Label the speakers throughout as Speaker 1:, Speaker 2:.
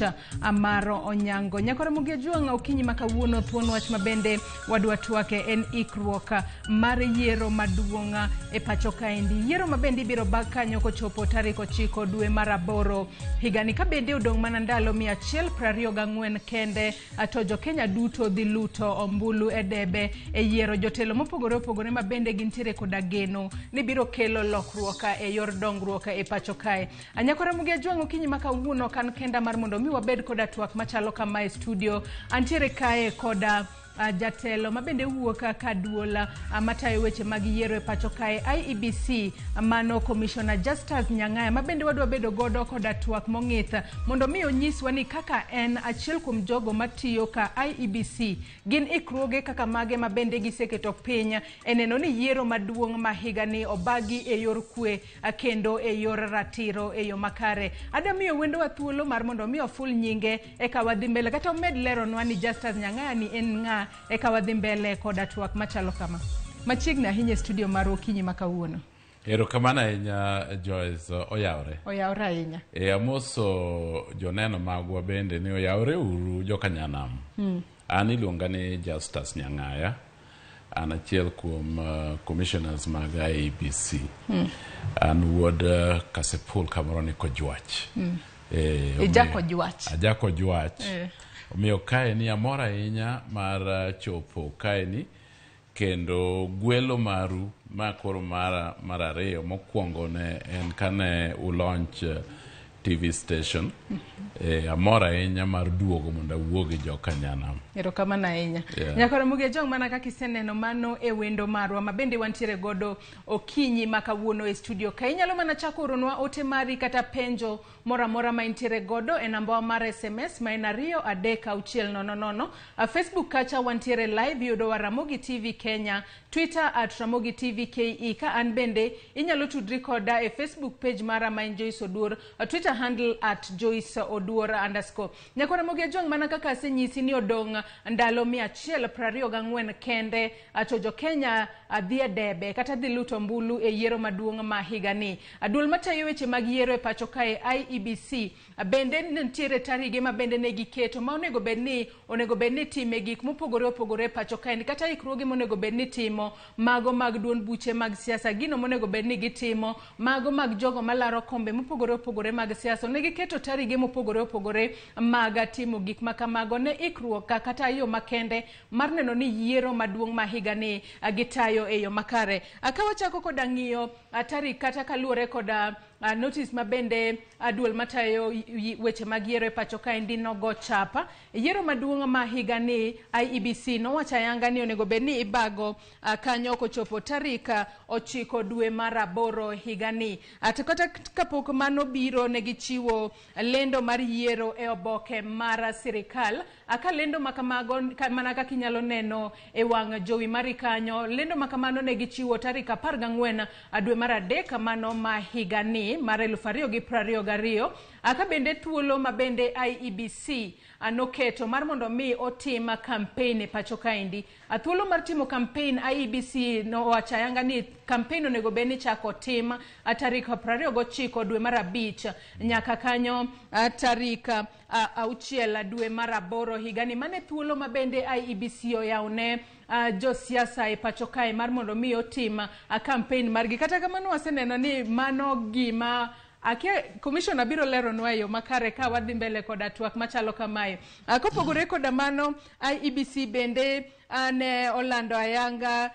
Speaker 1: tich mar Onyango. Nyakora Ramogi Ajwang', okinyi ma kawuono thuon wach ma bende wadwa twake en ikruok mar yiero maduong' e pacho kaendi. Yiero ma bende ibiro bag kanyo kochopo tarik 9 dwe mar 8 higani, ka bende odong' mana ndalo 124 kende to jo Kenya duto dhi luto ombulu e debe e yiero jotelo mopogore opogore ma bende gintiere koda geno ni biro kelo lokruok e yor dongruok e pacho kae. Nyakora Ramogi Ajwang', okinyi ma kawuono ok an kenda mar mondo mi wabed koda twak machalo kama e studio. Antiere kae koda jatelo mabende wuok ka duol matayo weche mag yiero e pacho kae IEBC, mano Commissioner Justus Nyang'aya, mabende wadwa bedo godo koda twak mong'ith mondo mi onyiswa ni kaka en achiel kuom jogo matiyo ka IEBC, gin ikruoge kaka mage ma bende giseketo piny e neno ni yiero maduong' ma higani obagi e yor kwe kendo e yor ratiro e yo makare. Adwa miyo wendowa thuolo mar mondo mi oful nyinge eka wadhi mbele, kata omed leronwa ni Justus Nyang'aya ni en ng'a, eka wadhi mbele koda twak machalo kama. Machiegni ahinya e studio mar okinyi ma kawuono.
Speaker 2: Erokamano ahinya, Joyce, oyawre.
Speaker 1: Oyawre ahinya.
Speaker 2: E amoso joneno magwa bende ni oyawre uru joka nyanam. An iluonga ni Justus Nyang'aya. An achiel kuom commissioners mag IEBC. An wuod Kasipul kamoro ni Kojwach.
Speaker 1: Ija Kojwach.
Speaker 2: Aja Kojwach. Omiyo kaeni amor ahinya mar chopo kaeni kendo gwelo maru ma koro mara mar ariyo. Mokwongo ne en kane ulaunch TV station. Amor ahinya mar duogo mondo awuo gi joka nyanam.
Speaker 1: Erokamano ahinya. Nyakora Ramogi Ajwang', mana kaka iseneno mano e wendo marwa ma bende wantiere godo okinyi ma kawuono e studio ka. Inyalo mana chako oronwa ote mari kata penjo moro amora ma intiere godo e namba wa mar SMS ma en 23600. Facebook kacha wantiere live, iyudowa Ramogi TV Kenya, Twitter @RamogiTVKE. Ka an bende inyalo tudri koda e Facebook page mara ma en Joyce Oduor, Twitter handle @JoyceOduor_. Nyakora Ramogi Ajwang', mana kaka asenyisi ni odong' ndalo 124 kende to jo Kenya dhi e debe kata dhi luto ombulu e yiero maduong' ma higani. Duol matayo weche mag yiero e pacho kae IEBC bende nitiere tarige ma bende ne giketo ma onego bed ni time gik mopogore opogore e pacho kae, kata ikruoge monego bed ni timo mago mag duond buche mag siasa, gino monego bed ni gitimo mago mag jogo malaro kombe mopogore opogore mag siasa. Ne giketo tarige mopogore opogore mag timo gik ma kamago ne ikruok kata yo makende mar neno ni yiero maduong' ma higani gitayo e yo makare. Ka wachako koda ng'iyo tarik kata kaluwore koda notice ma bende duol matayo weche mag yiero e pacho kaendi nogo chapa yiero maduong' ma higani, IEBC nowacho ayanga ni onego bed ni ibago kanyo kochopo tarik 9 dwe mar 8 higani. To kata kapok mano biro, ne gichiwo lendo mar yiero e oboke mar sirikal. Ka lendo ma kamago mana kaka inyalo neno e wang' jowi mari kanyo, lendo ma kamano ne gichiwo tarik 14 dwe mar 3 mano ma higani mar 2022. Ka bende thuolo ma bende IEBC noketo mar mondo mi otim campaign e pacho kaendi. Thuolo mar timo campaign, IEBC nowacho ayanga ni campaign onego bed ni chako tim tarik 29 dwe mar 5 nyaka kanyo tarik 6 dwe mar 8 higani. Mane thuolo ma bende IEBC oyawne josiasa e pacho kae mar mondo mi otim campaign margi. Kata kamano waseneno ni mano gima akia commissioner biro leronwa e yo makare ka wadhi mbele koda twak machalo kamae. Kopogore koda mano, IEBC bende ne olando ayanga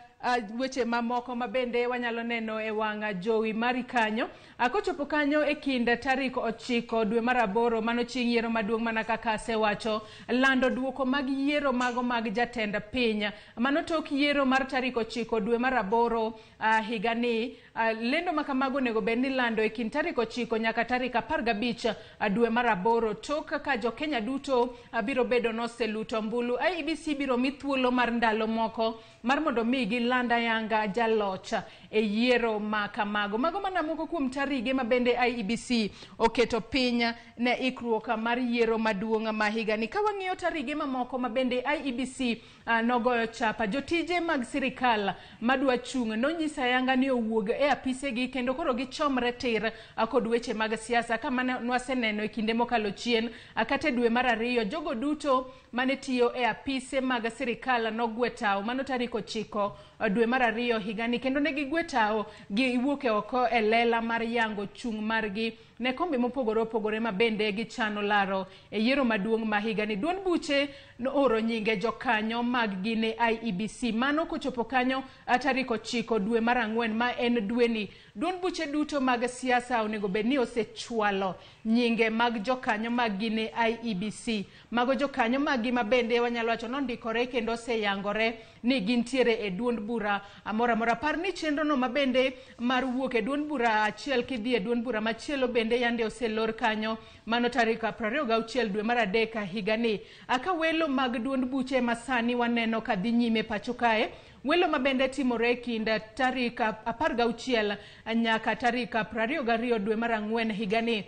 Speaker 1: weche mamoko ma bende wanyalo neno e wang' jowi mari kanyo. Kochopo kanyo e kind tarik 9 dwe mar 8, mano chieng' yiero maduong' mana kaka asewacho, lando duoko mag yiero mago mag jatend piny. Mano tok yiero mar tarik 9 dwe mar 8 higani. Lendo ma kamago onego bed ni lando e kind tarik 9 nyaka tarik 15 dwe mar 8, tok ka jo Kenya duto biro bedo noseluto ombulu. IEBC biro mi thuolo mar ndalo moko mar mondo mi giland giland ayanga jaloch e yiero ma kamago. Mago mana moko kuom tarige ma bende IEBC oketo piny ne ikruok mar yiero maduong' ma higani. Ka wang'iyo tarige mamoko ma bende IEBC nogoyo chapa, jotije mag sirikal madwa chung' nonyiso ayanga ni owuog e apisegi kendo koro gichomre tir kod weche mag siasa kama nwaseneno e kinde mokalo chien. Kata e dwe mar ariyo, jogo duto mane tiyo e apise mag sirikal nogwe tao mano tarik 9 dwe mar ariyo higani, kendo ne gigwe tao giwuok e oko e lela mar yango chung' margi ne kombe mopogore opogore ma bende gichano laro e yiero maduong' ma higani. Duond buche nooro nyinge jokanyo mag gi ne IEBC mano kochopo kanyo tarik 9 dwe mar 4 ma en dweni. Duond buche duto mag siasa onego bed ni osechwalo nyinge mag jokanyo mag gi ne IEBC. Mago jokanyo mag gi ma bende wanyalo wacho nondikore kendo oseyangore ni gintiere e duond bura moro amora. Par ni chenro no mabende mar wuok e duond bura achiel kidhi e duond bura machielo bende yande oselor kanyo mano tarik 26 dwe mar 3 higani. Aka welo mag duond buche masani waneno ka dhi nyime pacho kae, welo mabende timore e kind tarik 16 nyaka tarik 22 dwe mar 4 higani.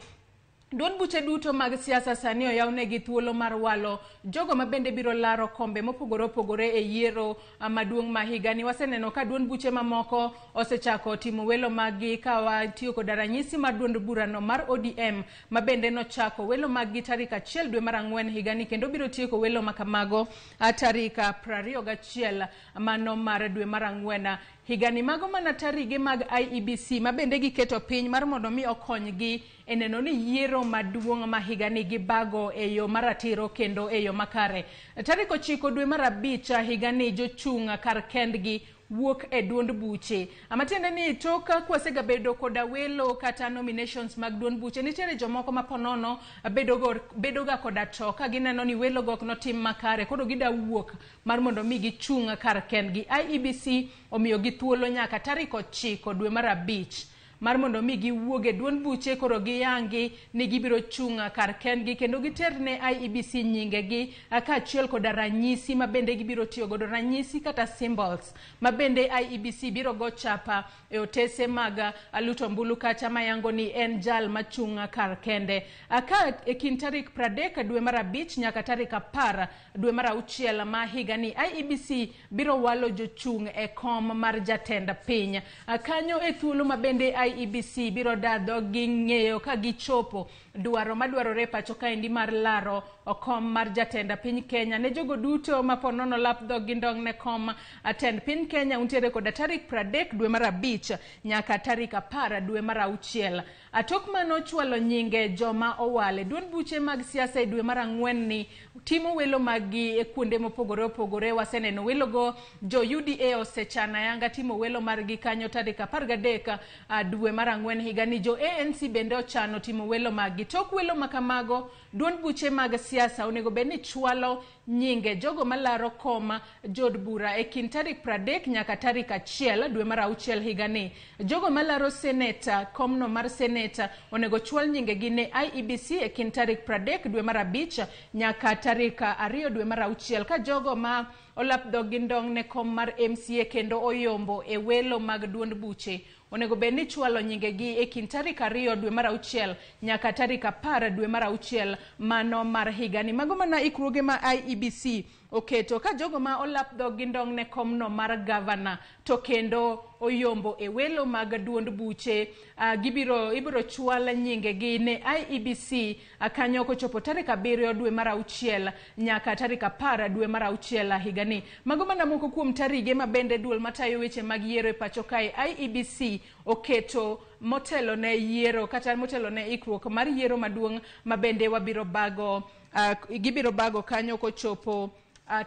Speaker 1: Duond buche duto mag siasa sani oyawnegi thuolo mar walo jogo mabende biro laro kombe mopogore opogore e yiero maduong' ma higani. Waseneno ka duond buche mamoko osechako timo welo maggi ka watiyo koda ranyisi mar duond burano mar ODM mabende nochako welo maggi tarik 1 dwe mar 4 higani kendo biro tieko welo makamago tarik 21 mano mar dwe mar 4 higani. Mago mana tarige mag IEBC mabende giketo piny mar mondo mi okonygi e neno ni yiero maduong' ma higani gibago e yo maratiro kendo e yo makare. Tarik 9 dwe mar 5 higani jochung' kar kendgi wuok e duond buche. Matiende ni tok kwasegabedo koda welo kata nominations mag duond buche, nitiere jomoko ma ponono bedoga koda to ka gineno ni welo go ok notim makare, koro gida wuok mar mondo mi gichung' kar kendgi. IEBC omiyogi thuolo nyaka tarik 9 dwe mar 5 mar mondo mi giwuog e duond buche koro giyangi ni gibiro chung' kar kendgi kendo giter ne IEBC nyingegi kaachiel koda ranyisi ma bende gibiro tiyo godo, ranyisi kata symbols ma bende IEBC biro go chapa e otese mag luto ombulu kacha mayango ni en jal machung' kar kende. Ka e kind tarik 30 dwe mar 5 nyaka tarik 10 dwe mar 6 ma higani, IEBC biro walo jochung' e kom mar jatend piny. Kanyo e thuolo ma bende IEBC biro dadho gi ng'eyo ka gichopo dwaro madwarore pacho kaendi mar laro kom mar jatend piny Kenya. Ne jogo duto ma ponono lap dhog gi ndong' ne kom atend piny Kenya, untiere koda tarik 30 dwe mar 5 nyaka tarik 10 dwe mar 6. Tok mano chwalo nyinge joma owale. Duond buche mag siasa e dwe mar 4 ni timo welo maggi e kuonde mopogore opogore. Waseneno welogo, jo UDA osechano ayanga timo welo margi kanyo tarik 13 dwe mar 4 higani. Jo ANC bende ochano timo welo maggi. Tok welo makamago, duond buche mag siasa onego bed ni chwalo nyinge jogo malaro kom jod bura e kind tarik 30 nyaka tarik 1 dwe mar 6 higani. Jogo malaro seneta, komno mar seneta onego chwal nyingegi ne IEBC e kind tarik 30 dwe mar 5 nyaka tarik 2 dwe mar 6. Ka jogo ma olap dhog gi ndong' ne kom mar MCA kendo oyombo e welo mag duond buche onego bed ni chwalo nyingegi e kind tarik 2 dwe mar 6 nyaka tarik 10 dwe mar 6 mano mar higani. Mago mana ikruoge ma IEBC oketo ka jogo ma olap dhog gi ndong' ne komno mar gavana to kendo oyombo e welo mag duond buche, ibiro chwal nyingegi ne IEBC kanyo kochopo tarik 7 dwe mar 6 nyaka tarik 10 dwe mar 6 higani. Mago mana moko kuom tarige ma bende duol matayo weche mag yiero e pacho kae IEBC oketo motelo ne yiero kata motelo ne ikruok mar yiero maduong' ma bende wabiro bago, gibiro bago kanyo kochopo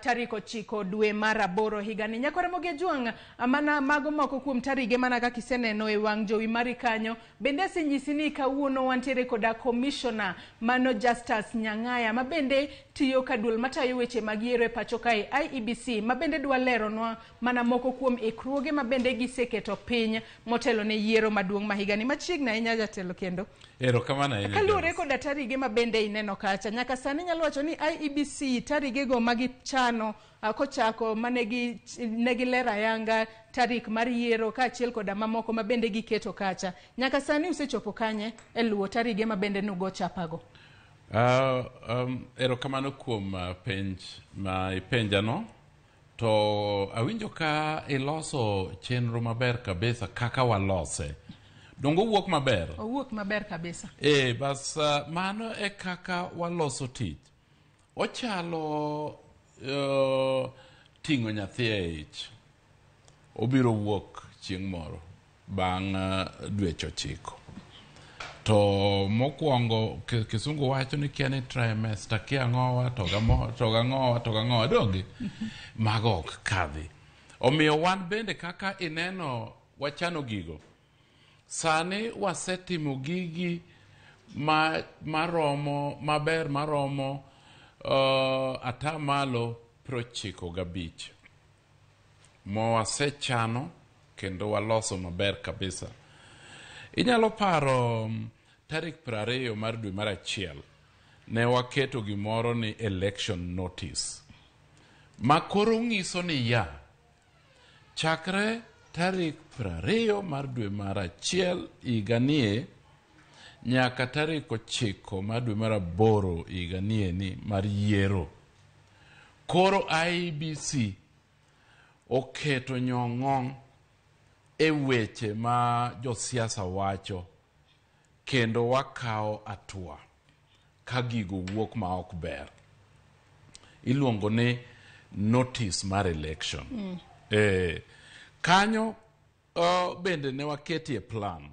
Speaker 1: tarik 9 dwe mar 8 higani. Nyakwar Ramogi Ajwang', mana mago moko kuom tarige mana kaka iseneno e wang' jowi mari kanyo. Bende asenyisi ni kawuono wantiere koda commissioner mano Justus Nyang'aya ma bende tiyo ka duol matayo weche mag yiero e pacho kae IEBC, ma bende dwa leronwa mana moko kuom ikruoge ma bende giseketo piny motelo ne yiero maduong' ma higani. Machiegni ahinya jatelo kendo.
Speaker 2: Erokamano ahinya.
Speaker 1: Kaluwore
Speaker 2: Joyce.
Speaker 1: koda tarige ma bende ineno kacha, nyaka sani nyalo wacho ni IEBC tarigego ma gichano kochako mane gilero ayanga tarik mar yiero kaachiel koda mamoko ma bende giketo kacha. Nyaka sani usechopo kanye e luwo tarige ma bende nugo chapago?
Speaker 2: Erokamano kuom penj ma ipenjano. To awinjo ka iloso chenro maber kabisa kaka walose. Donge owuok maber?
Speaker 1: Owuok maber kabisa.
Speaker 2: Bas mano e kaka waloso tich. Ochalo ting'o nyathi e ich. Obiro wuok chieng' moro bang' dweche 9. To mokwongo kisungu wacho ni kia ni trimester kia ang'owa to gang'owa to gang'owa donge mago ok kadhi. Omiyo wan bende kaka ineno wachano gigo. Sani wasetimo gigi maromo maber maromo atamalo 95 mowasechano kendo waloso maber kabisa. Inyalo paro tarik 20 mar dwe mar 1 ne waketo gimoro ni election notice ma koro ng'iso ni ya chakre tarik 20 mar dwe mar 1 higanie nyaka tarik 9 mar dwe mar 8 higanie ni mar yiero. Koro IEBC oketo nyong'ong' e weche ma josiasa wacho kendo wakawo hatua ka gigo wuok ma ok ber. Iluongo ni notice mar election. Kanyo bende ne waketie plan.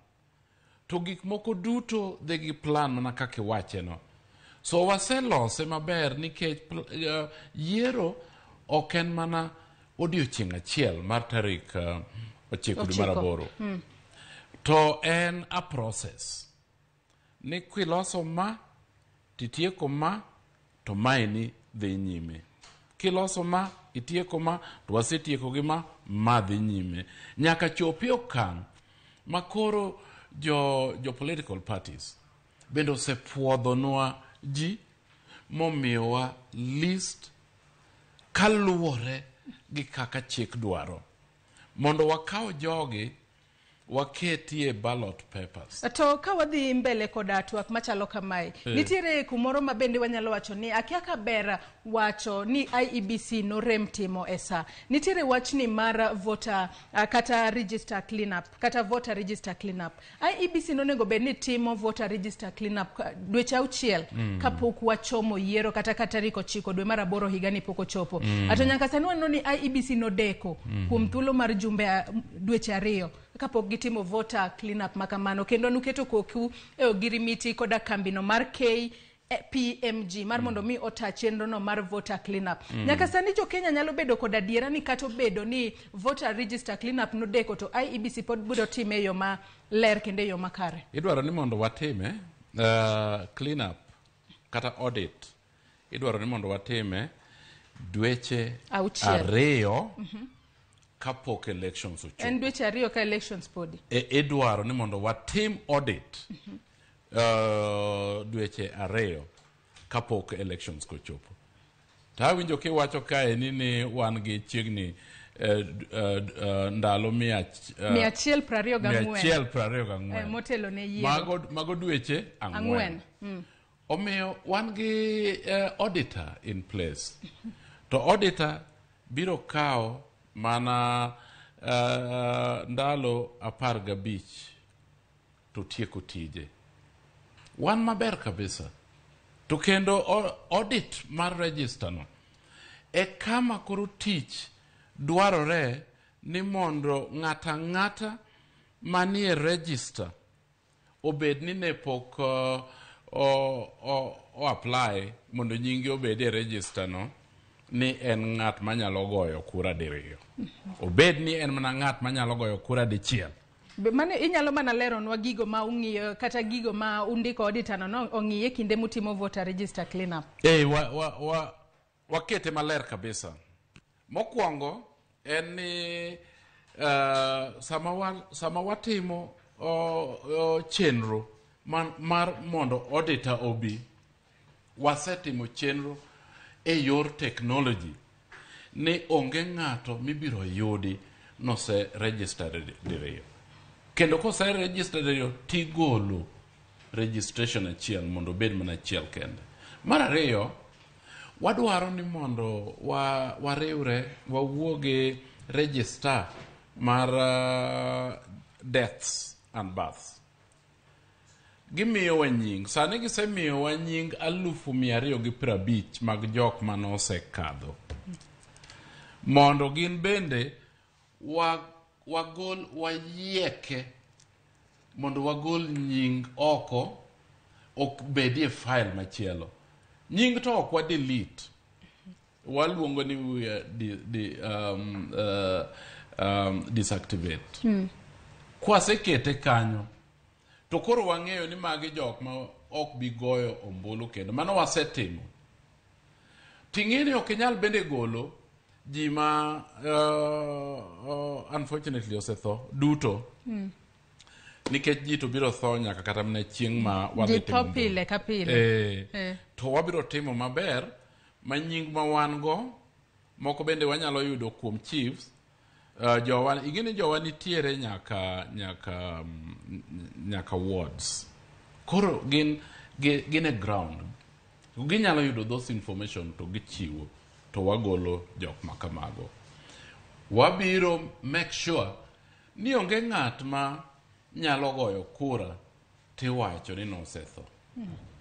Speaker 2: To gik moko duto dhi gi plan mana kaka iwache no. So waselose maber nikech yiero ok en mana odiochieng' achiel mar tarik 9 dwe mar 8. To en a process. Ni kiloso ma, titieko ma, to maeni dhi nyime. Kiloso ma, itieko ma, to wasetieko gi ma, ma dhi nyime. Nyaka chopi okang' ma koro jo political parties bende osepuodhonwa ji momiyowa list kaluwore gi kaka chik dwaro. Mondo wakaw jogi waketie ballot papers.
Speaker 1: To ka wadhi mbele koda twak machalo kamae, nitiere kumoro ma bende wanyalo wacho ni akia ka ber wacho ni IEBC norem timo e sa. Nitiere wachni mar voter kata register clean up kata voter register clean up. IEBC nonego bed ni timo voter register clean up dweche 6 kapok wachomo yiero kata ka tarik 9 dwe mar 8 higani pok ochopo. Ato nyaka sani waneno ni IEBC nodeko kuom thuolo mar jumbe dweche 2 kapok gitimo voter clean up makamano, kendo nuketo koku e ogirimiti koda kambino mar KPMG mar mondo mi ota chenro no mar voter clean up. Nyaka sani jo Kenya nyalo bedo kod adiera ni kata obedo ni voter register clean up nodeko to IEBC pod biro time e yo ma ler kendo e yo makare.
Speaker 2: Idwaro ni mondo watime clean up kata audit. Idwaro ni mondo watime dweche 2 kapok elections ochopo.
Speaker 1: En dweche 2 ka elections podi.
Speaker 2: Idwaro ni mondo watim audit dweche 2 kapok elections kochopo. To awinjo kiwacho kae ni wan gi chiegni ndalo
Speaker 1: 124.
Speaker 2: 124.
Speaker 1: Motelo ne yiero.
Speaker 2: Mago dweche 4. Omiyo wan gi auditor in place. To auditor biro kawo mana ndalo 15 to tieko tije. Wan maber kabisa. To kendo audit mar register no e kama koro tich dwarore ni mondo ng'ata ng'ata manie register obed ni ne pok o apply mondo nyinge obed e register no ni en ng'at manyalo goyo kura diriyo. Obed ni en mana ng'at manyalo goyo kura dichiel.
Speaker 1: Mane inyalo mana leronwa gigo ma ung'iyo kata gigo ma undiko auditor no ong'iye kinde mutimo voter register clean up.
Speaker 2: Wakete maler kabisa. Mokwongo en ni sama watimo chenro Mar mondo auditor obi, wasetimo chenro e yor technology ni onge ng'ato mibiro yudi nose register diriyo. Kendo kose register diriyo, tigolo registration achiel mondo obed mana achiel kende. Mar ariyo, wadwaro ni mondo wariwre wawuo gi register mar deaths and births. Gimiyowa nying. Sani gisemiyowa nying 250,000 mag jok manosekadho. Mondo gin bende wagol wayieke mondo wagol nying oko ok bedie file machielo. Nying to ok wa delete. Waluongo ni we disactivate. Kwasekete kanyo, to koro wang'eyo ni magi jok ma ok bi goyo ombulu kendo. Mano wasetimo. Ting'e ni ok inyal bende golo ji ma unfortunately osetho duto. Nikech ji to biro tho nyaka kata mana chieng' ma wadhi
Speaker 1: Ji
Speaker 2: timo
Speaker 1: tho
Speaker 2: ombulu.
Speaker 1: pile ka pile.
Speaker 2: To wabiro timo maber ma nying ma wan go moko bende wanyalo yudo kuom chiefs. Jowa ing'e ni jowa nitiere nyaka wards. Koro gin e ground. Ginyalo yudo those information to gichiwo to wagolo jok ma kamago. Wabiro make sure ni onge ng'at ma nyalo goyo kura tiwacho ni nosetho.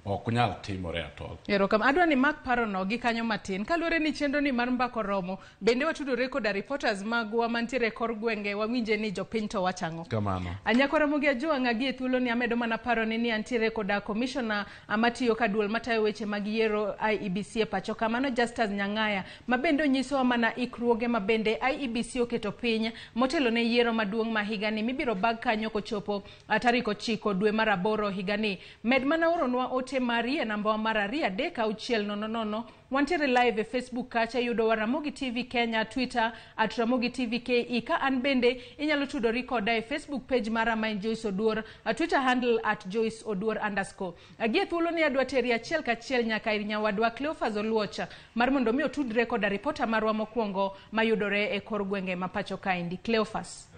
Speaker 2: Ok nyal timore at all.
Speaker 1: Erokamano. Adwa ni mak parono gi kanyo matin. Kaluwore ni chenro ni mar mbaka oromo, bende watudore koda reporters magwa mantiere e kor gwenge wawinje ni jopiny to wacho ang'o.
Speaker 2: Kamano.
Speaker 1: Anyako Ramogi Ajwang' gie thuolo ni amedo mana paro ni antiere koda commissioner matiyo ka duol matayo weche mag yiero IEBC e pacho ka, mano Justus Nyang'aya, ma bende onyisowa mana ikruoge ma bende IEBC oketo piny motelo ne yiero maduong' ma higani mibiro bag kanyo kochopo tarik 9 dwe mar 8 higani. Med mana oronwa ote mari e namba mar 23600. Wantiere live e Facebook kacha, yudowa Ramogi TV Kenya, Twitter at Ramogi TV KE. Ka an bende inyalo tudori koda e Facebook page mara ma en Joyce Oduor, Twitter handle at Joyce Oduor underscore. Gie thuolo ni adwa teri achiel kachiel nyaka ir nyawadwa Cleophas Oluoch mar mondo mi otudre koda ripota marwa mokwongo mayudore e kor gwenge ma pacho kaendi. Cleophas.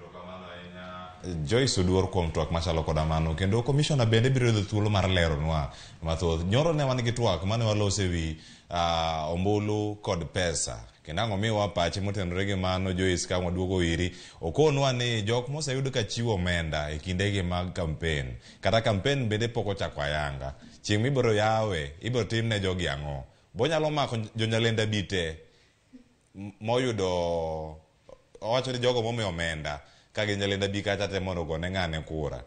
Speaker 3: Joyce Oduor kuom twak machalo koda mano, kendo komishona bende biro yudo thuolo mar leronwa mathoth. Nyoro ne wan gi twak mane waloso ewi ombulu kod pesa, kendo ang' omiwa pache motenore gi mano. Joyce, ka waduogo iri, okonwa ni jok moseyud ka chiwo omenda e kindegi mag kampen, kata kampen bende pok ochako ayanga, chieng' mibiro yawe ibiro tim ne jogi ang'o? Bonyalo mako jonyalenda bi te moyudo owacho ni jogo momiyo omenda ka gin Nyalenda bi kacha te mondo ogone ng'ane kura,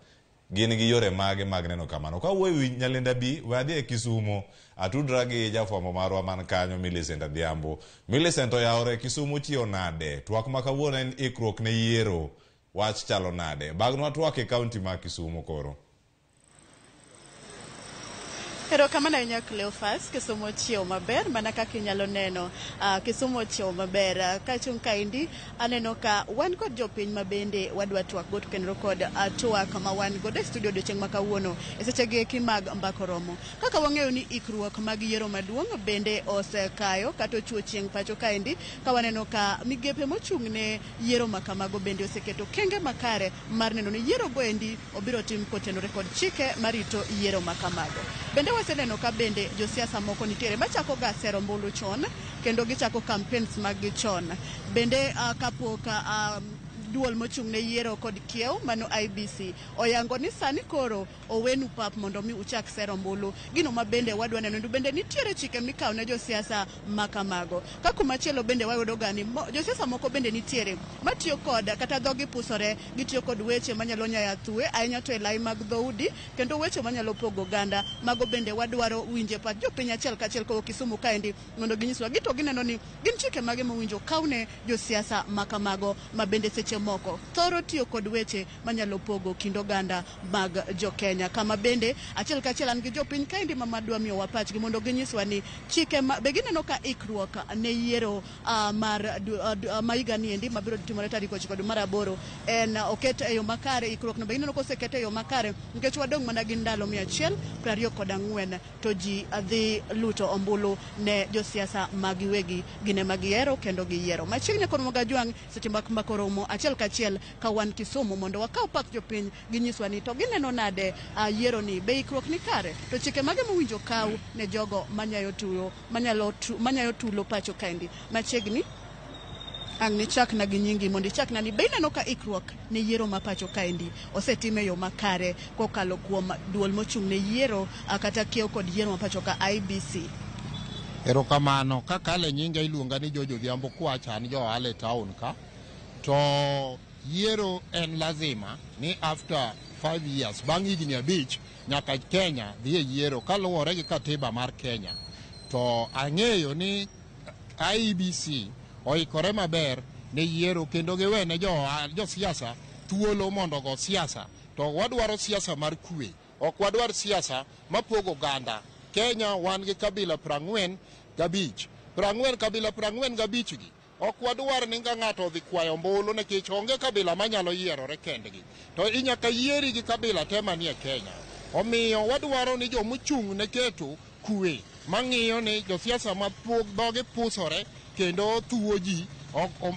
Speaker 3: gin gi yore mage mag neno kamano? Ka wuoyo wi Nyalenda bi, we adhi e Kisumo atudra gi jafwambo marwa man kanyo, Millicent Adhiambo. Millicent, oyawore Kisumo chiewo nade? Twak ma kawuono en ikruok ne yiero, wach chalo nade? Bagnwa twak e kaunti ma Kisumo koro.
Speaker 4: Erokamano ahinya Cleophas, Kisumu ochiewo maber mana kaka inyalo neno. Kisumu ochiewo maber. Kachung' kaendi aneno ka wan kod jopiny ma bende wadwa twak go to kendo kod twak ma wan godo e studio odiochieng' ma kawuono e seche gi eki mag mbaka oromo. Kaka wang'eyo ni ikruok mag yiero maduong' bende osekayo kata ochuo chieng' pacho kaendi, ka waneno ka migepe mochung' ne yiero ma kamago bende oseketo kenge makare mar neno ni yiero go endi obiro tim kotenore kod chike marito yiero ma kamago. Bende waseneno ka bende josiasa moko nitiere machako ga sero ombulu chon kendo gichako campaigns mag gi chon. Bende kapok duol mochung' ne yiero kod kiew mano IBC oyango ni sani koro owenu pap mondo mi uchak sero ombulu. Gino ma bende wadwa neno ni bende nitiere chike mikawo ne josiasa ma kamago. Ka kumachielo bende wayudo ga ni josiasa moko bende nitiere matiyo kod kata dhogi pusore, gitiyo kod weche manyalo nyayo athuwe ahinya to e lai mag dhoudi kendo weche manyalo pogo oganda. Mago bende wadwaro winje pach jopiny achiel kachiel kowuok Kisumu kaendi mondo ginyiswa gito gineno ni gin chike mage mowinjo kawne josiasa ma kamago ma bende seche mamoko thoro tiyo kod weche manyalo pogo kind oganda mag jo-Kenya. Kama bende achiel kachiel an gi jopiny kaendi ma madwa miyowa pachgi mondo ginyiswa ni chike ma be gineno ka ikruok ne yiero mar ma higa ni endi mabiro timore tarik 9 dwe mar 8 en oket e yo makare. Ikruok no be gineno koseket e yo makare, nikech wadong' mana gi ndalo 124 to ji dhi luto ombulu ne josiasa ma giwegi gin ema gihero kendo giyiero. Machiegni kod Mogajwang' seche ma koromo achiel kachiel ka wan Kisumu mondo wakaw pak jopiny ginyiswa ni to gineno nade yiero ni, be ikruok ni kare, to chike mage mowinjo kaw ne jogo manyayo tulo pacho kaendi. Machiegni ang' nichakna gi nyingi mondo ichakna ni be ineno ka ikruok ne yiero ma pacho kaendi osetim e yo makare kokalo kuom duol mochung' ne yiero kata kiewo kod yiero ma pacho ka IBC?
Speaker 5: Erokamano. Kakale nyinga iluonga ni George Odhiambo Kwach, an ja ohala e town ka. To yiero en lazima ni after 5 years, bang' higni 5 nyaka Kenya dhi e yiero kaluwore gi katiba mar Kenya. To ang'eyo ni IEBC oikore maber ne yiero kendo giwene josiasa thuolo mondo ogo siasa. To wadwaro siasa mar kwe, ok wadwar siasa mapogo oganda. Kenya wan gi kabila 45. 40 kabila 45 gi ok wadwar ni ka ng'ato odhi kwayo ombulu, nikech onge kabila manyalo yierore kendgi. To inyaka yieri gi kabila te manie Kenya. Omiyo wadwaro ni jomochung' ne keto kwe mang'iyo ni josiasa ma dhogi pusore kendo thuo ji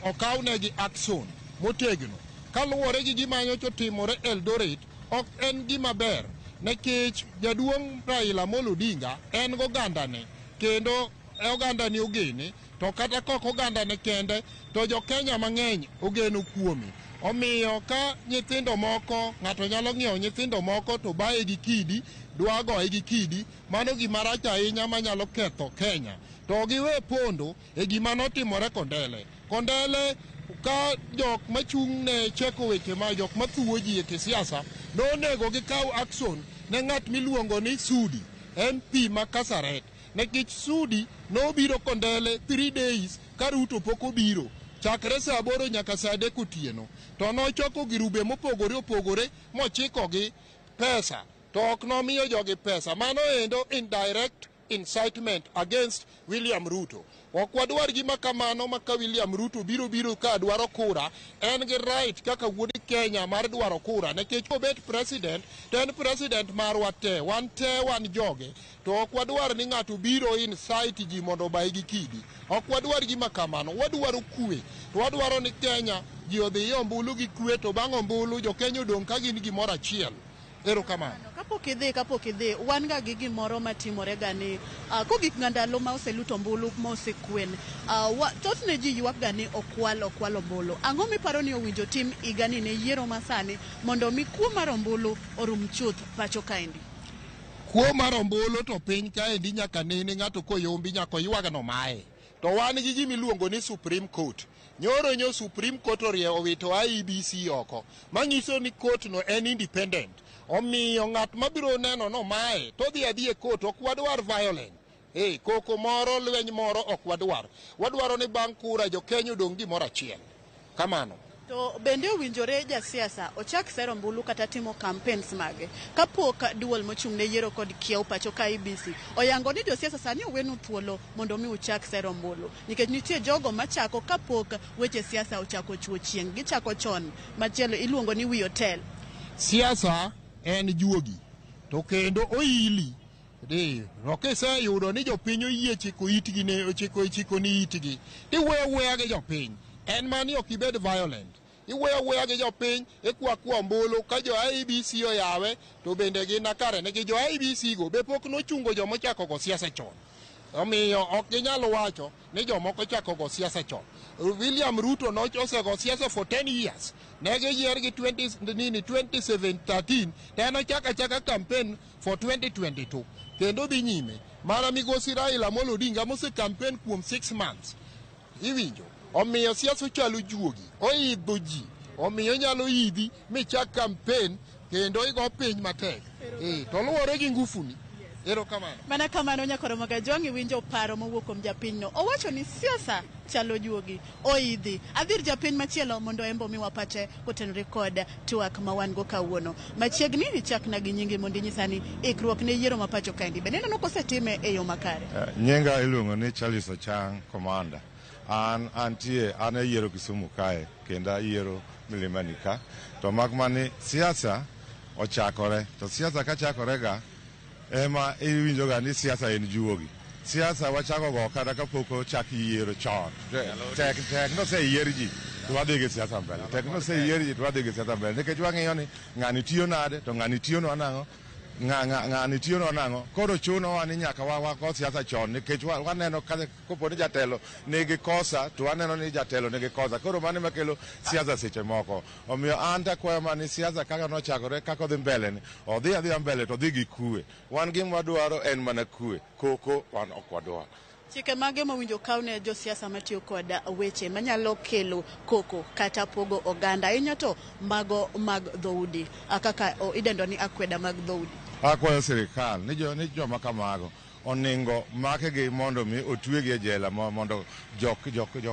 Speaker 5: okawnegi action motegno. Kaluwore gi gima nyocha otimore Eldoret, ok en gima ber, nikech jaduong' Raila Amolo Odinga en gogandane kendo ogandani ogene, to kata kok ogandane kende to jo Kenya mang'eny ogeno kuome. Omiyo ka nyithindo moko, ng'ato nyalo ng'iewo nyithindo moko to baye gi kidi, dwa goye gi kidi, mano gima rach ahinya manyalo ketho Kenya. To giwe pondo e gima notimore Kondele. Kondele ka jok machung' ne cheko weche ma jok mathuwo ji e kisiasa nonego gikaw action ne ng'at miluongo ni Sudi, MP ma Kasaret. Nikech Sudi nobiro Kondele 3 days ka Ruto pok obiro, chakre saa 8 nyaka saa 3 otieno. To nochoko girube mopogore opogore mochikogi pesa, to ok nomiyo jogi pesa. Mano endo indirect incitement against William Ruto. Ok wadwar gima kamano ma ka William Ruto biro ka dwaro kura, en gi right kaka wuod Kenya mar dwaro kura, nikech kobet president to en president marwa te, wan te wan joge. To ok wadwar ni ng'ato biro incite ji mondo obaye gi kidi. Ok wadwar gima kamano, wadwaro kwe. To wadwaro ni Kenya ji odhi e ombulu gi kwe, to bang' ombulu jo Kenya odong' ka gin gimoro achiel. Erokamano.
Speaker 4: Kapok idhi, wan ga gi gimoro matimore ga ni kogik ga ndalo ma oseluto ombulu ma osekwen, thothne ji ywak ga ni okwal ombulu. Ang'o miparo ni owinjo tim higani ne yiero masani mondo mi kuo mar ombulu orum chuth pacho kaendi?
Speaker 5: Kuo mar ombulu to piny kaendi nyaka nene ng'ato koyombi nyaka oywag nomaye. To wan gi gima iluongo ni Supreme Court. Nyoro nyo Supreme Court owito IEBC oko, manyiso ni court no en independent. Omiyo ng'at mabiro neno no mae to dhi adhi e court. Ok wadwar violent. Koko moro, lweny moro ok wadwar. Wadwaro ni bang' kura jo Kenya odong' gimoro achiel. Kamano.
Speaker 4: To bende owinjore jasiasa ochak sero ombulu kata timo campaigns mage kapok duol mochung' ne yiero kod kiewo pacho ka IEBC oyango ni josiasa sani owenu thuolo mondo mi uchak sero ombulu, nikech nitie jogo machako kapok weche siasa ochako chuo chieng', gichako chon. Machielo iluongo ni wi hotel.
Speaker 5: Siasa en juogi to kendo oili. To kiseyudo ni jopiny oyie chiko itgi ne ochiko ni itgi, tiweyo aweya gi jopiny. En mani ok ibed violent. Iweyo aweya gi jopiny, ikwa kwa ombulu ka jo IEBC oyawe to bende gin kare, nikech jo IEBC go be pok nochungo jomochako go siasa chon. Omiyo ok ginyal wacho ni jomoko chako go siasa chon. William Ruto osego siasa for 10 years. Ne giyier gi 2013 to en ochako achaka campaign for 2022 kendo dhi nyime. Mana migosi Raila Amolo Odinga mose campaign kuom 6 months. Iwinjo? Omiyo siasa ochalo juogi, oidho ji. Omiyo inyalo idhi michak campaign kendo igo piny matek. To luwore gi ngufuni. Erokamano.
Speaker 4: Mana kamano nyakoro Magajwang' iwinjo paro mowuok kuom japinyno. Owacho ni siasa chalo juogi, oidhi. Adhir japiny machielo mondo embo omiwa pache kotenore kod twak ma wan go kawuono. Machiegni ichakna gi nyingi mondo inyisa ni ikruok ne yiero ma pacho kaendi. Bende ineno kosetime e yo makare?
Speaker 6: Nyinga iluongo ni Charles Ochang Commander. An antie an ayiero Kisumu kae kendo ayiero Milimani ka. To mak mani siasa ochakore. To siasa kachakore ga ema iwinjo ga ni siasa en juogi. Siasa wachako go kata kapok ochak yiero chon. Tek tek noseyier ji to wadhi gi siasa mbele. Tek noseyier ji to wadhi gi siasa mbele. Nikech wang'iyo ni ng'ani tiyo nade to ng'ani tiyonwa nang'o. Ng'ani tiyonwa nang'o. Koro chunowa ni nyaka wago siasa chon nikech waneno kopo ni jatelo nigi kosa to waneno ni jatelo nigi kosa. Koro mano ema kelo siasa seche moko. Omiyo an takwayo mana ni siasa kaka nochakore kaka odhi mbele ni odhi adhiya mbele to odhi gi kwe. Wan gima wadwaro en mana kwe. Koko wan ok wadwar.
Speaker 4: Chike mage mowinjo kaw ne josiasa matiyo kod weche manyalo kelo koko kata pogo oganda, ahinya to mago mag dhoudi, kaka idendo ni akweda mag dhoudi?
Speaker 6: Akwayo sirikal ni joma kamago oningo makgi mondo mi otwegi e jela mondo jo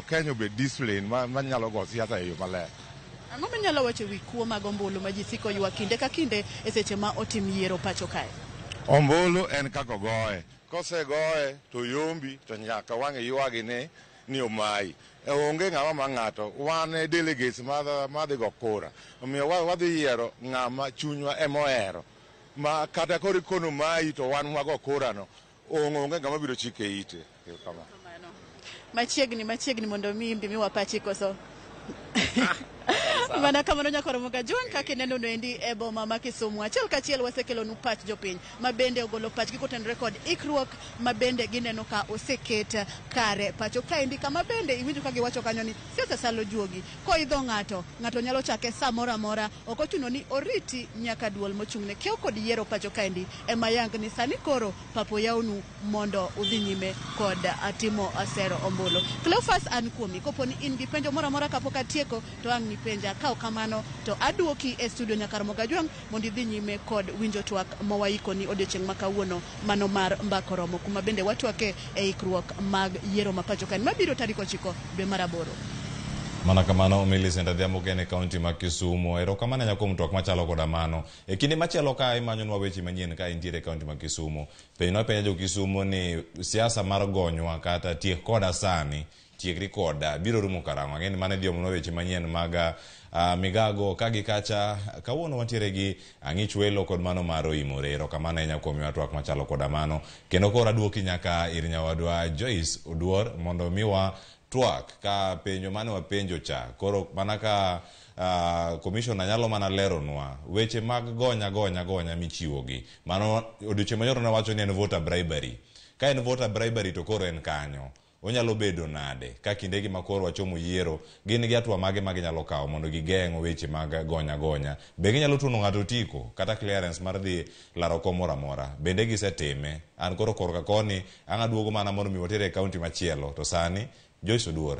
Speaker 6: Kenya obed discipline manyalo go siasa e yo maler.
Speaker 4: Ang'o minyalo wacho ewi kuo mag ombulu ma ji siko ywak kinde ka kinde e seche ma otim yiero pacho kae?
Speaker 6: Ombulu en kaka ogoye. Kosegoye to yombi to nyaka wang' ywagi ni omayi. Onge ng'ama ma ng'ato. Wan e delegates madhi go kura. Omiyo wadhi yiero ng'ama chunywa ema ohero. Ma kata koro ikono mayi to wan wago kura no. Onge ng'ama biro chike ite.
Speaker 4: Machiegni machiegni mondo mi imbi miwa pachi koso. Mana kamano nyakoro Mogajwang' kaka ineno noendi e boma ma Kisumu. Achiel kachiel wasekelonu pach jopiny ma bende ogolo pachgi kotenore kod ikruok ma bende gineno ka oseket kare pacho kaendi, kama bende iwinjo ka giwacho kanyo ni siasa salo juogi. Koidho ng'ato, ng'ato nyalo chake samoro amora, ok ochuno ni oriti nyaka duol mochung'ne kiewo kod yiero pacho kaendi ema yang ni sani koro papo yawnu mondo udhi nyime kod timo sero ombulu. Cleophas, an kuomi, kopo ni in gi penjo moro amora kapok atieko to ang' nipenja. Ka ok kamano to aduoki e studio nyakar Mogajwang' mondo idhi nyime kod winjo twak mawaikoni odiochieng' ma kawuono, mano mar Mbaka Oromo, kuma bende watwake e ikruok mag yiero ma pacho kae mabiro tarik 9 dwe mar 8.
Speaker 3: Mana kamano Millicent Adhiambo Kene, kaunti ma Kisumu. Erokamano ahinya kuom twak machalo koda mano. E kinde machielo ka imanyonwa weche manyien ka intiere e kaunti ma Kisumu, penjnwa penja jo Kisumu ni siasa mar gonywa kata tiek koda sani, tiekri koda, biro rumo karang'o? Ang'e ni mano idhi omonwa weche manyien mag migago ka gi kacha. Kawuono wantiere gi Ang'ich Welo kod mano mar Oimore. Erokamano ahinya kuom miwa twak machalo koda mano. Kendo koro aduoki nyaka ir nyawadwa Joyce Oduor mondo miwa twak ka penjo mane wapenjo cha. Koro mana ka commissioner nyalo mana leronwa weche mag gonya gonya gonya michiwogi. Mano odiochieng' manyoro ne wacho ni en voter bribery. Ka en voter bribery to koro en kanyo. Onyalo bedo nade ka kindegi ma koro wachomo yiero, gin gi hatua mage ma ginyalo kawo mondo gigeng' weche mag gonya gonya? Be ginyalo tuono ng'ato otiko kata clearance mar dhi laro kom moro amora? Bende gisetime? An koro korka koni ang' aduogo mana mondo mi watere e kaunti machielo. To sani Joyce Oduor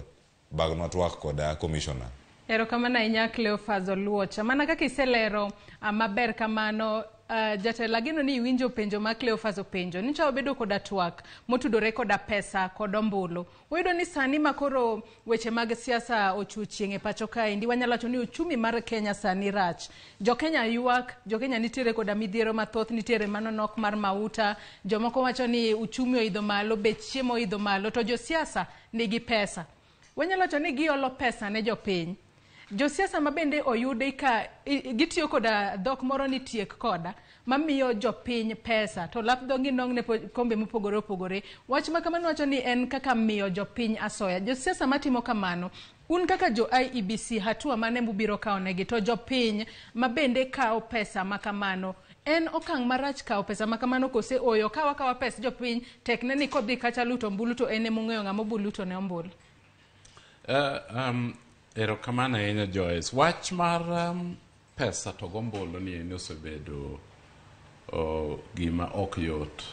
Speaker 3: bagnwa twak koda commissioner.
Speaker 1: Erokamano ahinya Cleophas Oluocha. Mana kaka iselero maber kamano, jatelo, ageno ni iwinjo penjo ma Cleophas openjo. Nyocha wabedo koda twak motudore koda pesa kod ombulu. Wayudo ni sani ma koro weche mag siasa ochuo chieng' e pacho kaendi, wanyalo wacho ni uchumi mar Kenya sani rach. Jo Kenya ywak, jo Kenya nitiere koda midhiero mathoth, nitiere mano nok mar mauta, jomoko wacho ni uchumi oidho malo, bech chiemo oidho malo, to josiasa nigi pesa. Wanyalo wacho ni giolo pesa ne jopiny. Josiasa ma bende oyudi ka gitiyo koda dhok moro ni tiek koda, mamiyo jopiny pesa, to lap dhogi nong' ne kombe mopogore opogore. Wach ma kamano wacho ni en kaka miyo jopiny asoya. Josiasa matimo kamano, un kaka jo IEBC, hatua mane mubiro kawo negi? To jopiny ma bende kawo pesa ma kamano, en okang' marach kawo pesa ma kamano kose oyo? Kawa kawa pes jopiny, tekne ni kodhi kacha luto ombulu to en emong'eyo ng'ama oboluto ne ombulu.
Speaker 2: Erokamano ahinya Joyce. Wach mar pesa to gombulu ni en osebedo gima ok yot.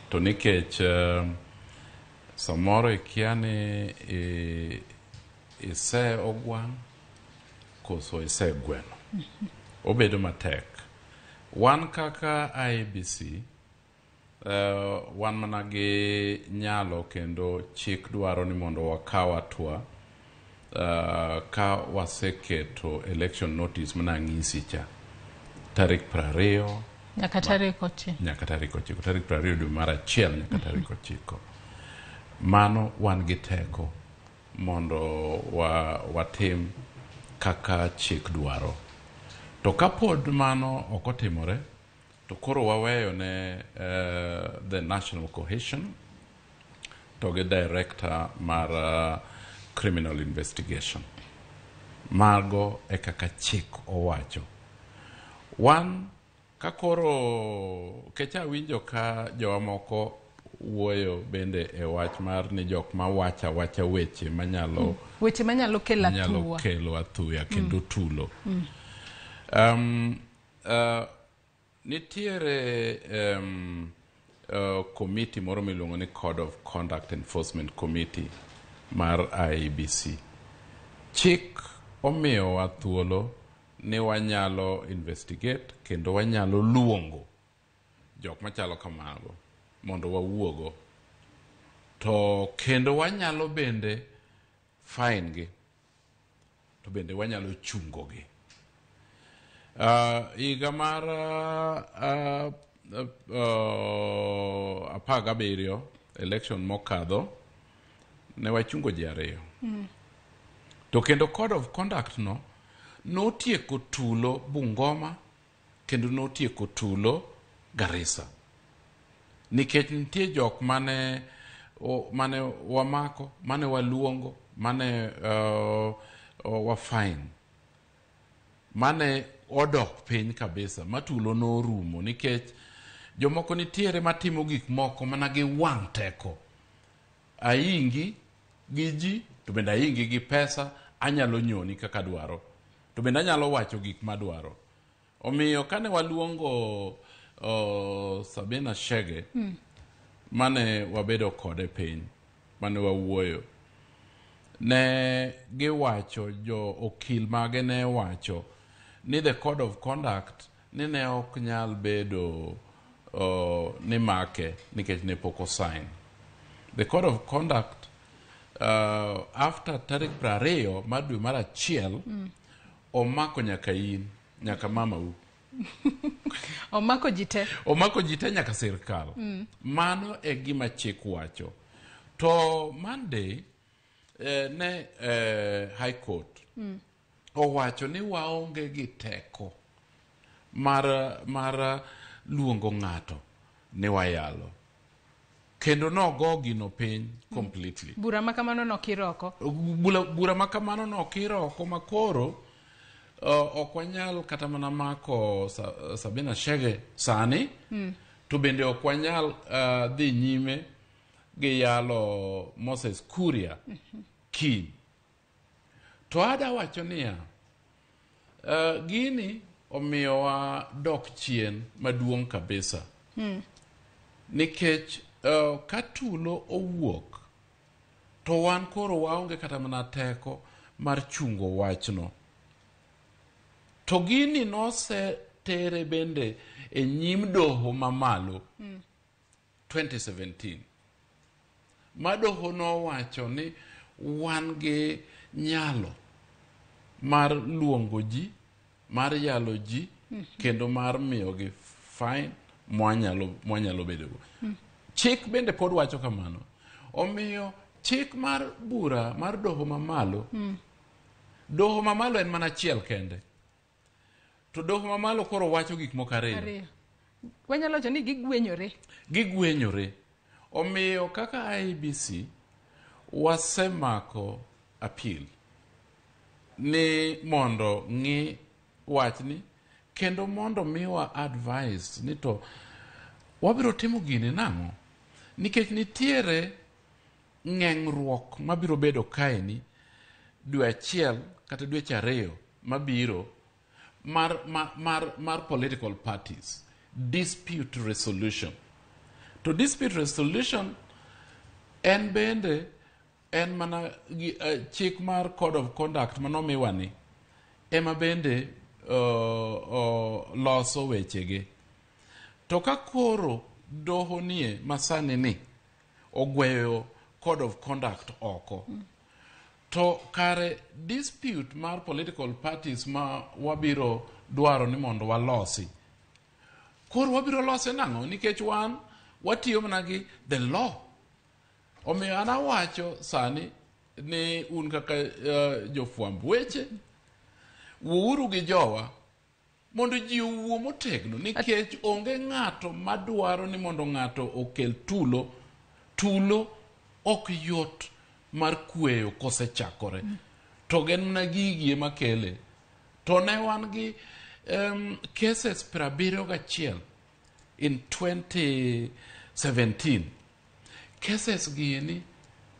Speaker 2: To nikech samoro ikia ni ise ogwang' koso ise gweno. Obedo matek. Wan kaka IEBC Wan mana gi nyalo kendo chik dwaro ni mondo wakaw hatua ka waseketo election notice mana ang'isi cha tarik 20
Speaker 1: nyaka tarik 9,
Speaker 2: nyaka tarik 9, tarik 20 dwe mar 1 nyaka tarik 9. Mano wan gi teko mondo watim kaka chik dwaro. To kapod mano ok otimore, to koro waweyo ne the National Cohesion to gi director mar criminal investigation. Mago e kaka chik owacho. Wan ka koro kecha winjo ka jowa moko wuoyo bende e wach mar ni jok ma wacha wacha weche manyalo
Speaker 1: weche manyalo kelo athuya,
Speaker 2: kelo athuya kendo tulo. Nitiere committee moro miluongo ni Code of Conduct Enforcement Committee mar IEBC. Chik omiyowa thuolo ni wanyalo investigate kendo wanyalo luongo jok machalo kamago mondo wawuogo, to kendo wanyalo bende fine gi, to bende wanyalo chungo gi. Higa mar 17 election mokadho ne wachungo ji 2. To kendo Code of Conduct no notieko tulo Bungoma kendo notieko tulo Garissa. Nikech nitie jok mane wamako, mane waluongo, mane wa fine, mane odok piny kabisa, matulo norumo nikech jomoko nitiere matimo gik moko mana gi wang' teko. Aingi gi ji, to bende aingi gi pesa, anyalo nyoni kaka dwaro, to bende anyalo wacho gik madwaro. Omiyo kane waluongo Sabina Chege, mane wabedo kode piny, mane wawuoyo, ne giwacho, jo okil mage ne wacho ni the Code of Conduct ni ne ok nyal bedo ni make nikech ne pok osign. The Code of Conduct after tarik 20 mar dwe mar 1 omako nyaka in, nyaka mama u.
Speaker 1: Omako ji te.
Speaker 2: Omako ji te nyaka sirkal. Mano e gima chik wacho. To Monday ne High Court owacho ni waonge gi teko mar luongo ng'ato ni wayalo. Kendo nogo gino piny completely.
Speaker 1: Bura makamano nokiroko.
Speaker 2: Bura makamano nokiroko makoro ok wanyal kata mana mako Sabina Chege sani, to bende ok wanyal dhi nyime gi yalo Moses Kuria kiny. To ada wacho niya, gini omiyowa dok chien maduong' kabisa. Nikech ka tulo owuok, to wan koro waonge kata mana teko mar chungo wachno. To gini nosetere bende e nyim doho mamalo 2017. Ma doho nowacho ni wan gi nyalo mar luongo ji, mar yalo ji, kendo mar miyogi fine mwanyalo bedogo. Chik bende pod wacho kamano. Omiyo chik mar bura mar doho mamalo, doho mamalo en mana achiel kende. To doho mamalo koro wacho gik moko ariyo.
Speaker 1: Wanyalo wacho ni gigwenyore.
Speaker 2: Gigwenyore. Omiyo kaka IEBC wasemako appeal ni mondo ng'i wachni kendo mondo miwa advice ni to wabiro timo gini nang'o, nikech nitiere ng'eng'ruok mabiro bedo kaeni dwe 1 kata dweche 2 mabiro mar political parties dispute resolution. To dispute resolution en bende en mana chik mar Code of Conduct manomiwa ni ema bende loso wechege. To ka koro doho nie masani ni ogweyo code of conduct oko, to kare dispute mar political parties ma wabiro dwaro ni mondo walosi, koro wabiro lose nang'o? Nikech wan watiyo mana gi the law. Omiyo an awacho sani ni un kaka jofwamb weche, wuouru gi jowa mondo ji owuo motegno, nikech onge ng'ato madwaro ni mondo ng'ato okel tulo. Tulo ok yot mar kweyo kosechakore, to gin mana gigi ema kele. To ne wan gi cases 71 in 2017. Cases gini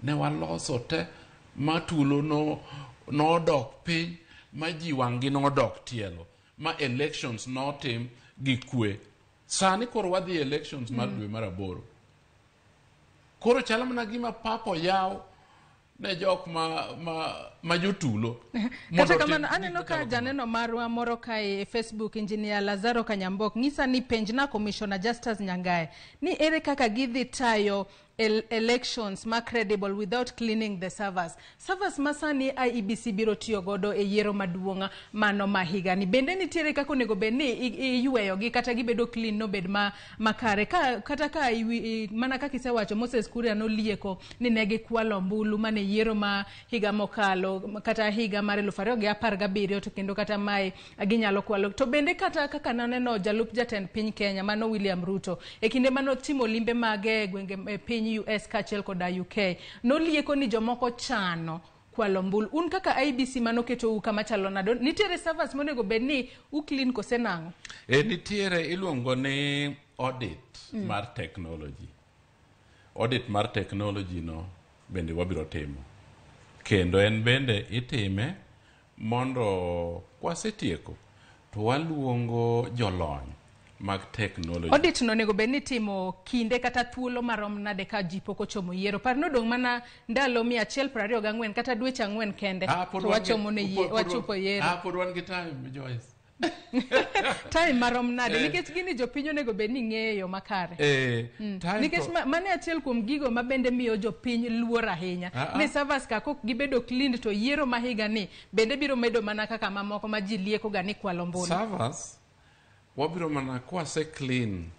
Speaker 2: ne waloso te ma tulo no nodok piny, ma ji wang'gi nodok tielo, ma elections notim gi kwe. Sani koro wadhi e elections mar dwe mar aboro. Koro chalo mana gima pap oyaw ne jok ma jotulo.
Speaker 1: Kata kamano, aneno ka janeno marwa moro kae e Facebook, Engineer Lazaro Kanyambok, ng'isa ni penjna Commissioner Justus Nyangae ni ere kaka gidhi tayo elections ma credible without cleaning the servers. Servers ma sani IEBC biro tiyo godo e yiero maduong' mano ma higani. Bende nitiere kaka onego bed ni iyweyogi kata gibedo clean nobed ma makare. Kata ka mana kaka isewacho, Moses Kuria nolieko ni ne gikwalo ombulu mane yiero ma higa mokalo kata higa mar 2017, to kendo kata mae ginyalo kwalo. To bende kata kaka naneno jalup jatend piny Kenya mano William Ruto e kinde manotimo limbe mage e gwenge e piny US kaachiel koda UK, nolieko ni jomoko chano kwalo ombulu. Un kaka IEBC manoketou kama chalo nade? Nitiere servers monego bed ni u clean kose nang'o?
Speaker 2: Nitiere iluongo ni audit mar technology. Audit mar technology no bende wabiro timo. Kendo en bende itime mondo kwasetieko to waluongo jolony mag technology.
Speaker 1: Audit no onego bed ni itimo kinde kata thuolo marom nade ka ji pok ochomo yiero? Par nodong' mana ndalo 124 kata dweche 4 kende to wachomo ne wachopo yiero.
Speaker 2: Pod wan gi time, Joyce.
Speaker 1: Time marom nade? Nikech gini jopiny onego bed ni ng'eyo makare. Nikech mano e achiel kuom gigo ma bende miyo jopiny luor ahinya. Ni servers ka kok gibedo clean to yiero ma higa ni bende biro medo mana kaka mamoko ma ji lieko ga ni kwalo ombulu.
Speaker 2: Servers wabiro mana kwase clean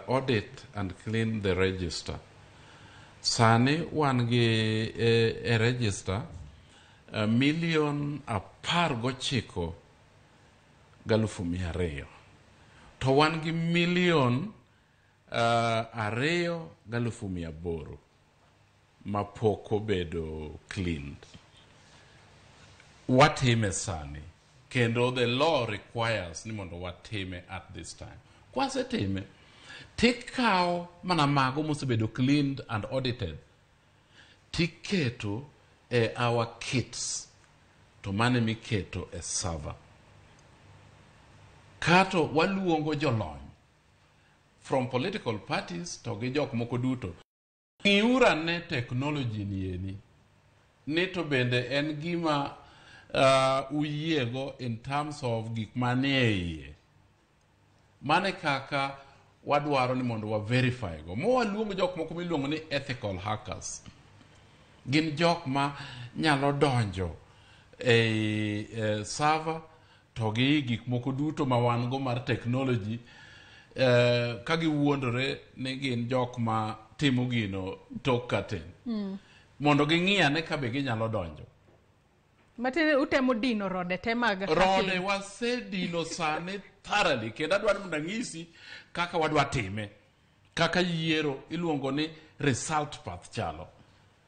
Speaker 2: audit and clean the register. Sani wan gi e register 19,200,000, to wan gi 2,800,000 mapok obedo cleaned. Watime sani, kendo the law requires ni mondo watime at this time. Kwasetime, tikawo mana mago mosebedo cleaned and audited, tiketo e our kits, to mane miketo e server. Kato waluongo jolony from political parties to gi jok moko duto. Ng'iuru ane technology ni eni, ni to bende en gima uyiego in terms of gik manie iye. Mane kaka wadwaro ni mondo wa verify go. Mo waluongo jok moko miluongo ni ethical hackers. Gin jok ma nyalo donjo e server to gi gik moko duto ma wan go mar technology, ka giwuondore ni gin jok ma timo gino tok curtain. Mondo ging'i ane ka be ginyalo donjo.
Speaker 1: Matiende utemo dino rode te mag
Speaker 2: Rode
Speaker 1: hacking.
Speaker 2: wasedino sani thoroughly, kendo adwaro mondo ang'isi kaka wadwa time. Kaka yiero iluongo ni result path chalo.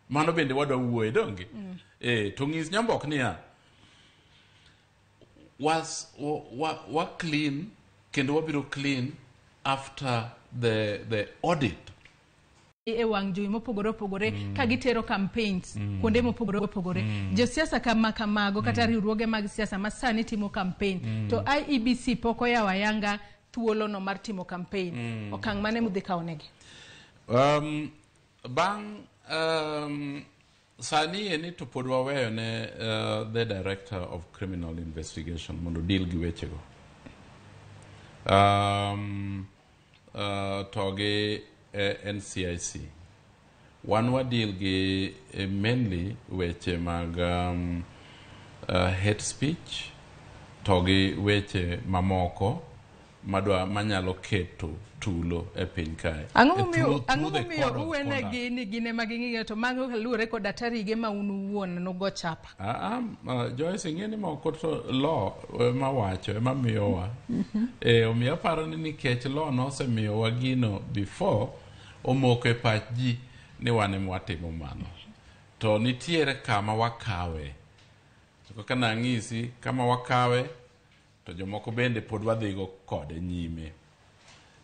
Speaker 2: Mano bende wadwa wuoye, donge? To ng'is Nyambok niya, wa clean, kendo wabiro clean after the audit.
Speaker 1: E wang' jowi mopogore opogore ka gitero campaigns kuonde mopogore opogore. Josiasa kama kamago kata riwruoge mag siasa ma sani timo campaign, to IEBC pok oyawo ayanga thuolono mar timo campaign. Okang' mane mudhi kawo negi?
Speaker 2: Bang' sani eni to pod waweyo ne the director of criminal investigation mondo deal gi wechego. to gi NCIC. Wan wadeal gi mainly weche mag hate speech to gi weche mamoko madwa manyalo keto tulo e piny kae.
Speaker 1: Ang'o momiyo uwenegi ni gin ema ging'iyo to mago luwore koda tarige ma un uwuon nugo chapa?
Speaker 2: Joyce, ing'e ni moko to law ema wacho, ema miyowa. Omiyo aparo ni nikech law nosemiyowa gino before, omoko e pach ji ni wan ema watimo mano. To nitiere kama wakawe. To kaka nang'isi, kama wakawe to jomoko bende pod wadhigo kode nyime.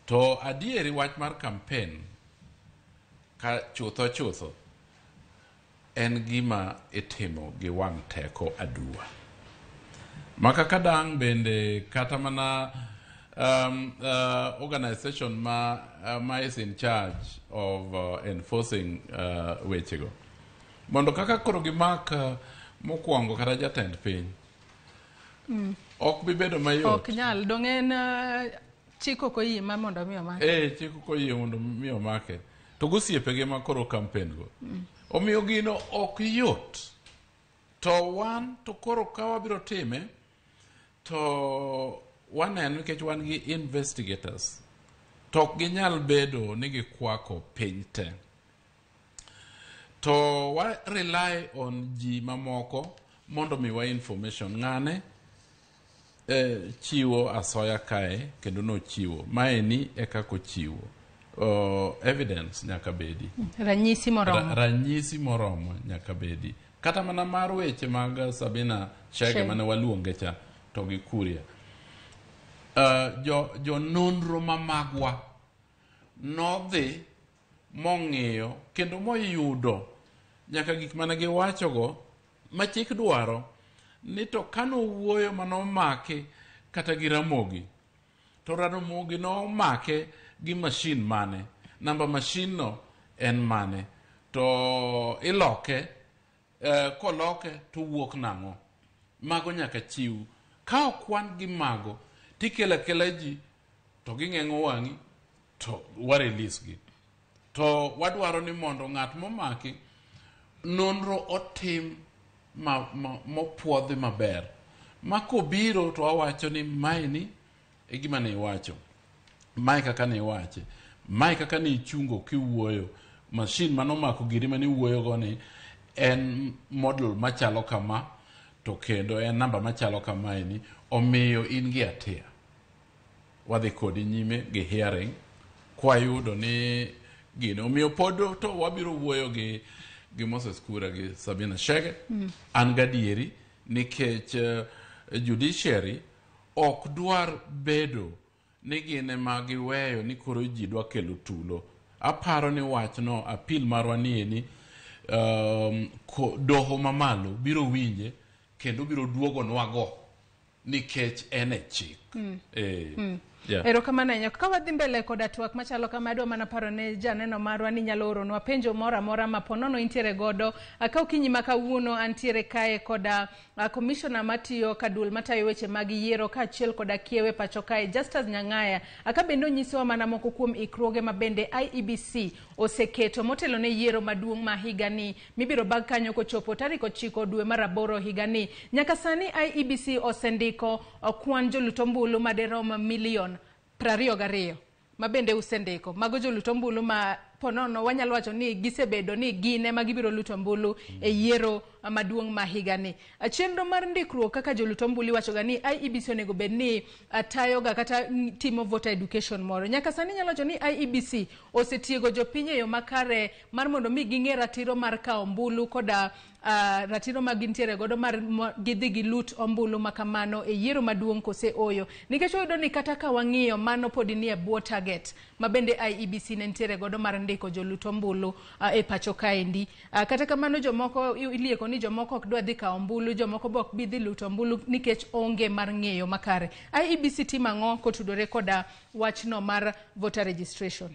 Speaker 2: To adieri wach mar campaign ka chutho chutho en gima itimo gi wang' teko aduwa. Ma kaka dang' bende kata mana organization ma is in charge of enforcing wechego. Mondo kaka koro gimak mokwongo kata jatend piny, ok bi bedo mayot.
Speaker 1: Ok nyal, dong' en chik ok oyie ma mondo mi omake.
Speaker 2: Chik ok oyie mondo mi omake. To gosiepege ma koro campaign go. Omiyo gino ok yot. To wan to koro ka wabiro time, to waneno nikech wan gi investigators. To ok ginyal bedo ni gikwako piny te. To wa rely on ji mamoko mondo miwa information. Ng'ane chiwo asoya kae kendo nochiwo. Maeni e kaka ochiwo. Evidence nyaka bedi.
Speaker 1: Ranyisi moromo.
Speaker 2: Ranyisi moromo nyaka bedi. Kata mana mar weche mag Sabina Chege mane waluonge cha to gi Kuria. Jo nonro mamagwa nodhi mong'iyo kendo moyudo nyaka gik mane giwachogo ma chik dwaro ni to kanowuoyo manomake kata gi Ramogi, to Ramogi nomake gi machine mane, namba machine no en mane, to iloke, koloke to wuok nang'o. Mago nyaka chiw. Ka ok wan gi mago, tikelo akela ji to ging'eng'o wang'i to wa release gi. To wadwaro ni mondo ng'at momaki nonro otim mopuodhi maber. Ma kobiro to wawacho ni maeni e gima ne iwacho, mae kaka ne iwache, mae kaka ne ichungo kiwuoyo, machine manomako giri mane iwuoyogo ni en model machalo kama, to kendo en namba machalo kamaeni, omiyo in gi hatia. Wadhi kodi nyime gi hearing kwayudo ni gino. Omiyo pod to wabiro wuoyo gi Moses Kuria gi Sabina Chege. An gadieri nikech judiciary ok dwar bedo ni gin ema giweyo ni koro ji dwa kelo tulo. Aparo ni wachno appeal marwa ni doho mamalo biro winje kendo biro duogonwago nikech en e chik. Yeah.
Speaker 1: Erokamano ahinya. Ka wadhi mbele koda twak machalo kama, adwa mana paro ne janeno marwa ni nyalo oronwa penjo moro amora ma ponono intiere godo. Ka okinyi ma kawuono antiere kae koda commissioner matiyo ka duol matayo weche mag yiero kaachiel koda kiewe pacho kae Justus Nyang'aya. Ka bende onyisowa mana moko kuom ikruoge ma bende IEBC oseketo motelo ne yiero maduong' ma higani mibiro bag kanyo kochopo tarik 9 dwe mar 8 higani. Nyaka sani IEBC osendiko kwan jolut ombulu maderom milion 22 ma bende usendiko. Mago jolut ombulu ma ponono wanyalo wacho ni gisebedo ni gin ema gibiro luto ombulu e yiero maduong' ma higani. Chenro mar ndikruok kaka jolut ombulu iwachoga ni IEBC onego bed ni tayoga kata timo voter education moro. Nyaka sani nyalo wacho ni IEBC osetiego jopiny e yo makare mar mondo mi ging'e ratiro mar kawo ombulu koda ratiro ma gintiere godo mar gidhi gilut ombulu makamano e yiero maduong' kose oyo. Nikech wayudo ni kata ka wang'iyo mano pod nie bwo target ma bende IEBC ne nitiere godo mar ndiko jolut ombulu e pacho kaendi. Kata kamano jomoko ilieko ni jomoko ok dwa dhi kawo ombulu, jomoko be ok bi dhi luto ombulu nikech onge mar ng'eyo makare. IEBC timo ang'o kotudore koda wachno mar voter registration?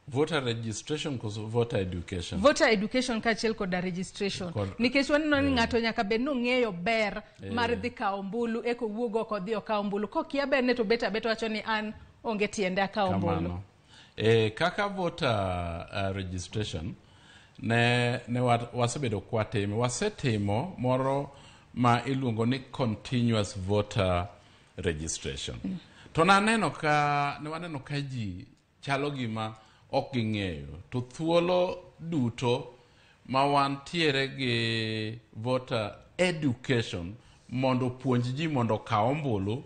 Speaker 2: Voter registration koso voter education?
Speaker 1: Voter education kaachiel koda registration. Nikech waneno ni ng'ato nyaka bed ni ong'eyo ber mar dhi kawo ombulu eka owuog oko odhi okaw ombulu. Kokia berne to bet abeta wacho ni an onge tiende akawo ombulu.
Speaker 2: Kamano. Kaka voter registration ne wasebedo kwatime, wasetimo moro ma iluongo ni continuous voter registration. To naneno ka ne waneno ka ji chalo gima ok ging'eyo to thuolo duto ma wantiere gi voter education mondo opuonj ji mondo okaw ombulu,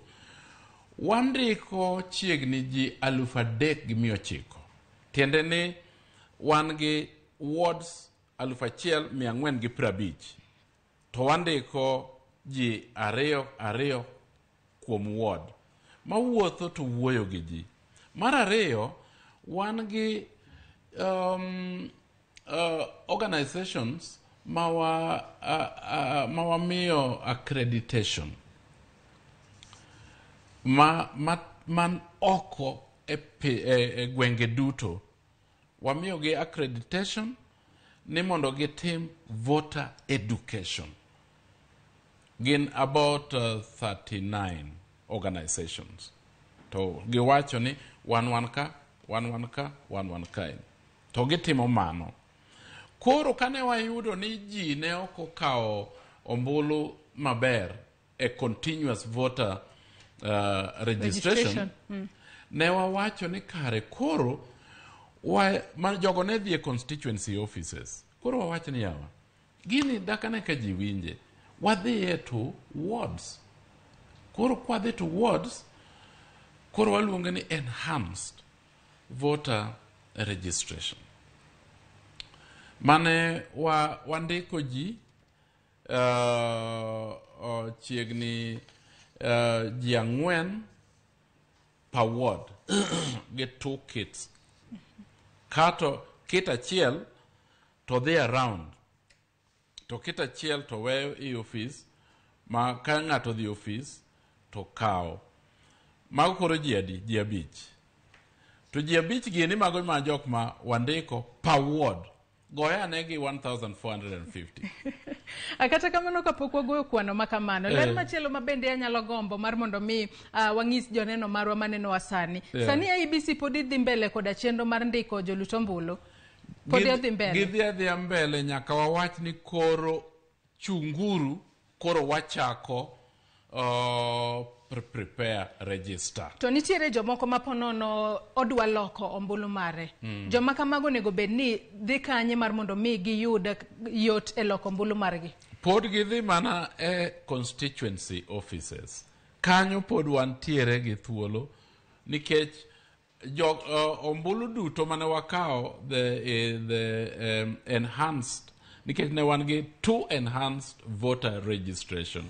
Speaker 2: wandiko chiegni ji 3,900. Tiende ni wan gi wards 1,450 to wandiko ji ariyo ariyo kuom ward mawuotho to wuoyo gi ji. Mar ariyo, wan gi organizations ma wamiyo accreditation ma man oko e gwenge duto. Wamiyogi accreditation ni mondo gitim voter education. Gin about 39 organizations to giwacho ni wan wan ka, wan wan ka, wan wan kae, to gitimo mano. Koro kane wayudo ni ji ne ok okawo ombulu maber e continuous voter registration, ne wawacho ni kare koro ma jogo ne dhi e constituency offices. Koro wawacho ni yawa, gini dakane ka ji winje, wadhiye to wards. Koro kwadhi to wards, koro waluonge ni enhanced voter registration mane wandiko ji chiegni ji 4 per ward gi two kits, kato kit achiel to dhi around, to kit achiel to weyo e office, ma ka ng'ato dhi office to kawo. Mago koro ji adi? Ji 5. To ji 5 gini mago ma jok ma wandiko per ward. Goya ane gi 1450.
Speaker 1: Kata kamano, kapok wagoyo kwano ma kamano, ler machielo ma bende anyalo gombo mar mondo mi wang'is joneno marwa manenowa sani. Sani IEBC pod dhi mbele koda chenro mar ndiko jolut ombulu. Pod odhi mbele.
Speaker 2: Gidhi adhiya mbele nyaka wawach ni koro chunguru, koro wachako prepare register.
Speaker 1: To nitiere jomoko ma ponono odwa loko ombulu mare. Joma kamago onego bed ni dhi kanye mar mondo mi giyud yot e loko ombulu margi?
Speaker 2: Pod gidhi mana e constituency offices. Kanyo pod wantiere gi thuolo nikech jo ombulu duto mane wakawo the enhanced, nikech ne wan gi two enhanced voter registration.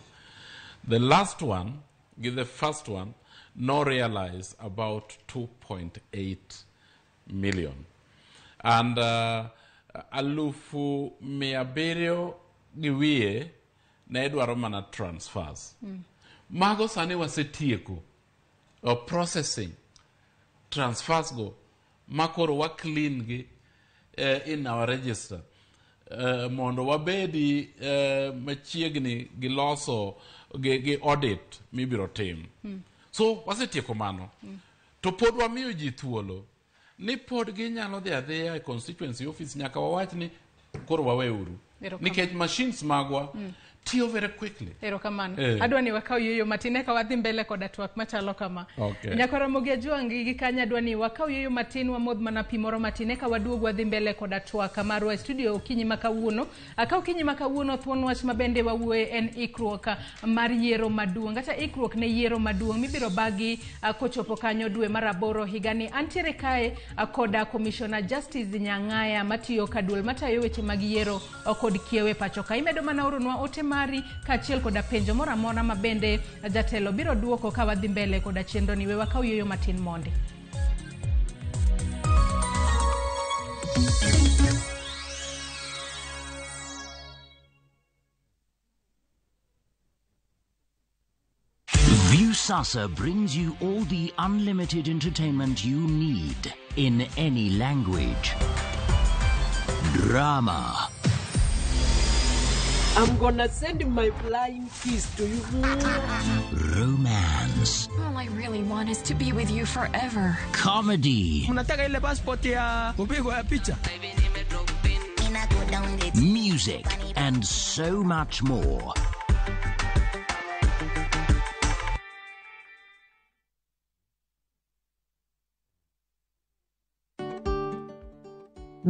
Speaker 2: The last one gi the first one no realize about 2.8 million and 700,000 ne dwaro mana transfers. Mago sani wasetieko processing transfers go makoro wa clean gi in our register mondo wabedi machiegni gi loso gi audit mibiro tim. So wasetieko mano. To pod wamiyo ji thuolo ni pod ginyalo dhi adhiya e constituency office nyaka wawach ni koro waweuru. Nikech machines magwa tiyo very quickly.
Speaker 1: Erokamano. Adwa ni wakaw yueyo matin eka wadhi mbele koda twak machalo kama.
Speaker 2: Okay.
Speaker 1: Nyakoromogi Ajwang' gi kanya adwa ni wakaw yueyo matin, wamodh mana pi moro matin eka waduog wadhi mbele koda twak marwa e studio okinyi ma kawuono. Ka okinyi ma kawuono, thuon wach ma bende wawuoye en ikruok mar yiero maduong', kata ikruok ne yiero maduong' mibiro bagi kochopo kanyo dwe mar 8 higani. Antiere kae koda Commissioner Justice Nyang'aya matiyo ka duol matayo weche mag yiero kod kiewe pacho ka. Imedo mana oronwa ote mari kaachiel koda penjo moro amora ma bende jatelo biro duoko ka wadhi mbele koda chenro ni. We wakaw yueyo matin mondi.
Speaker 7: Viusasa brings you all the unlimited entertainment you need in any language. Drama,
Speaker 8: I'm gonna send my flying kiss to you.
Speaker 7: Romance.
Speaker 9: All I really want is to be with you forever.
Speaker 7: Comedy.
Speaker 8: Mnataka ile passport ya kupigwa picha?
Speaker 7: Music and so much more.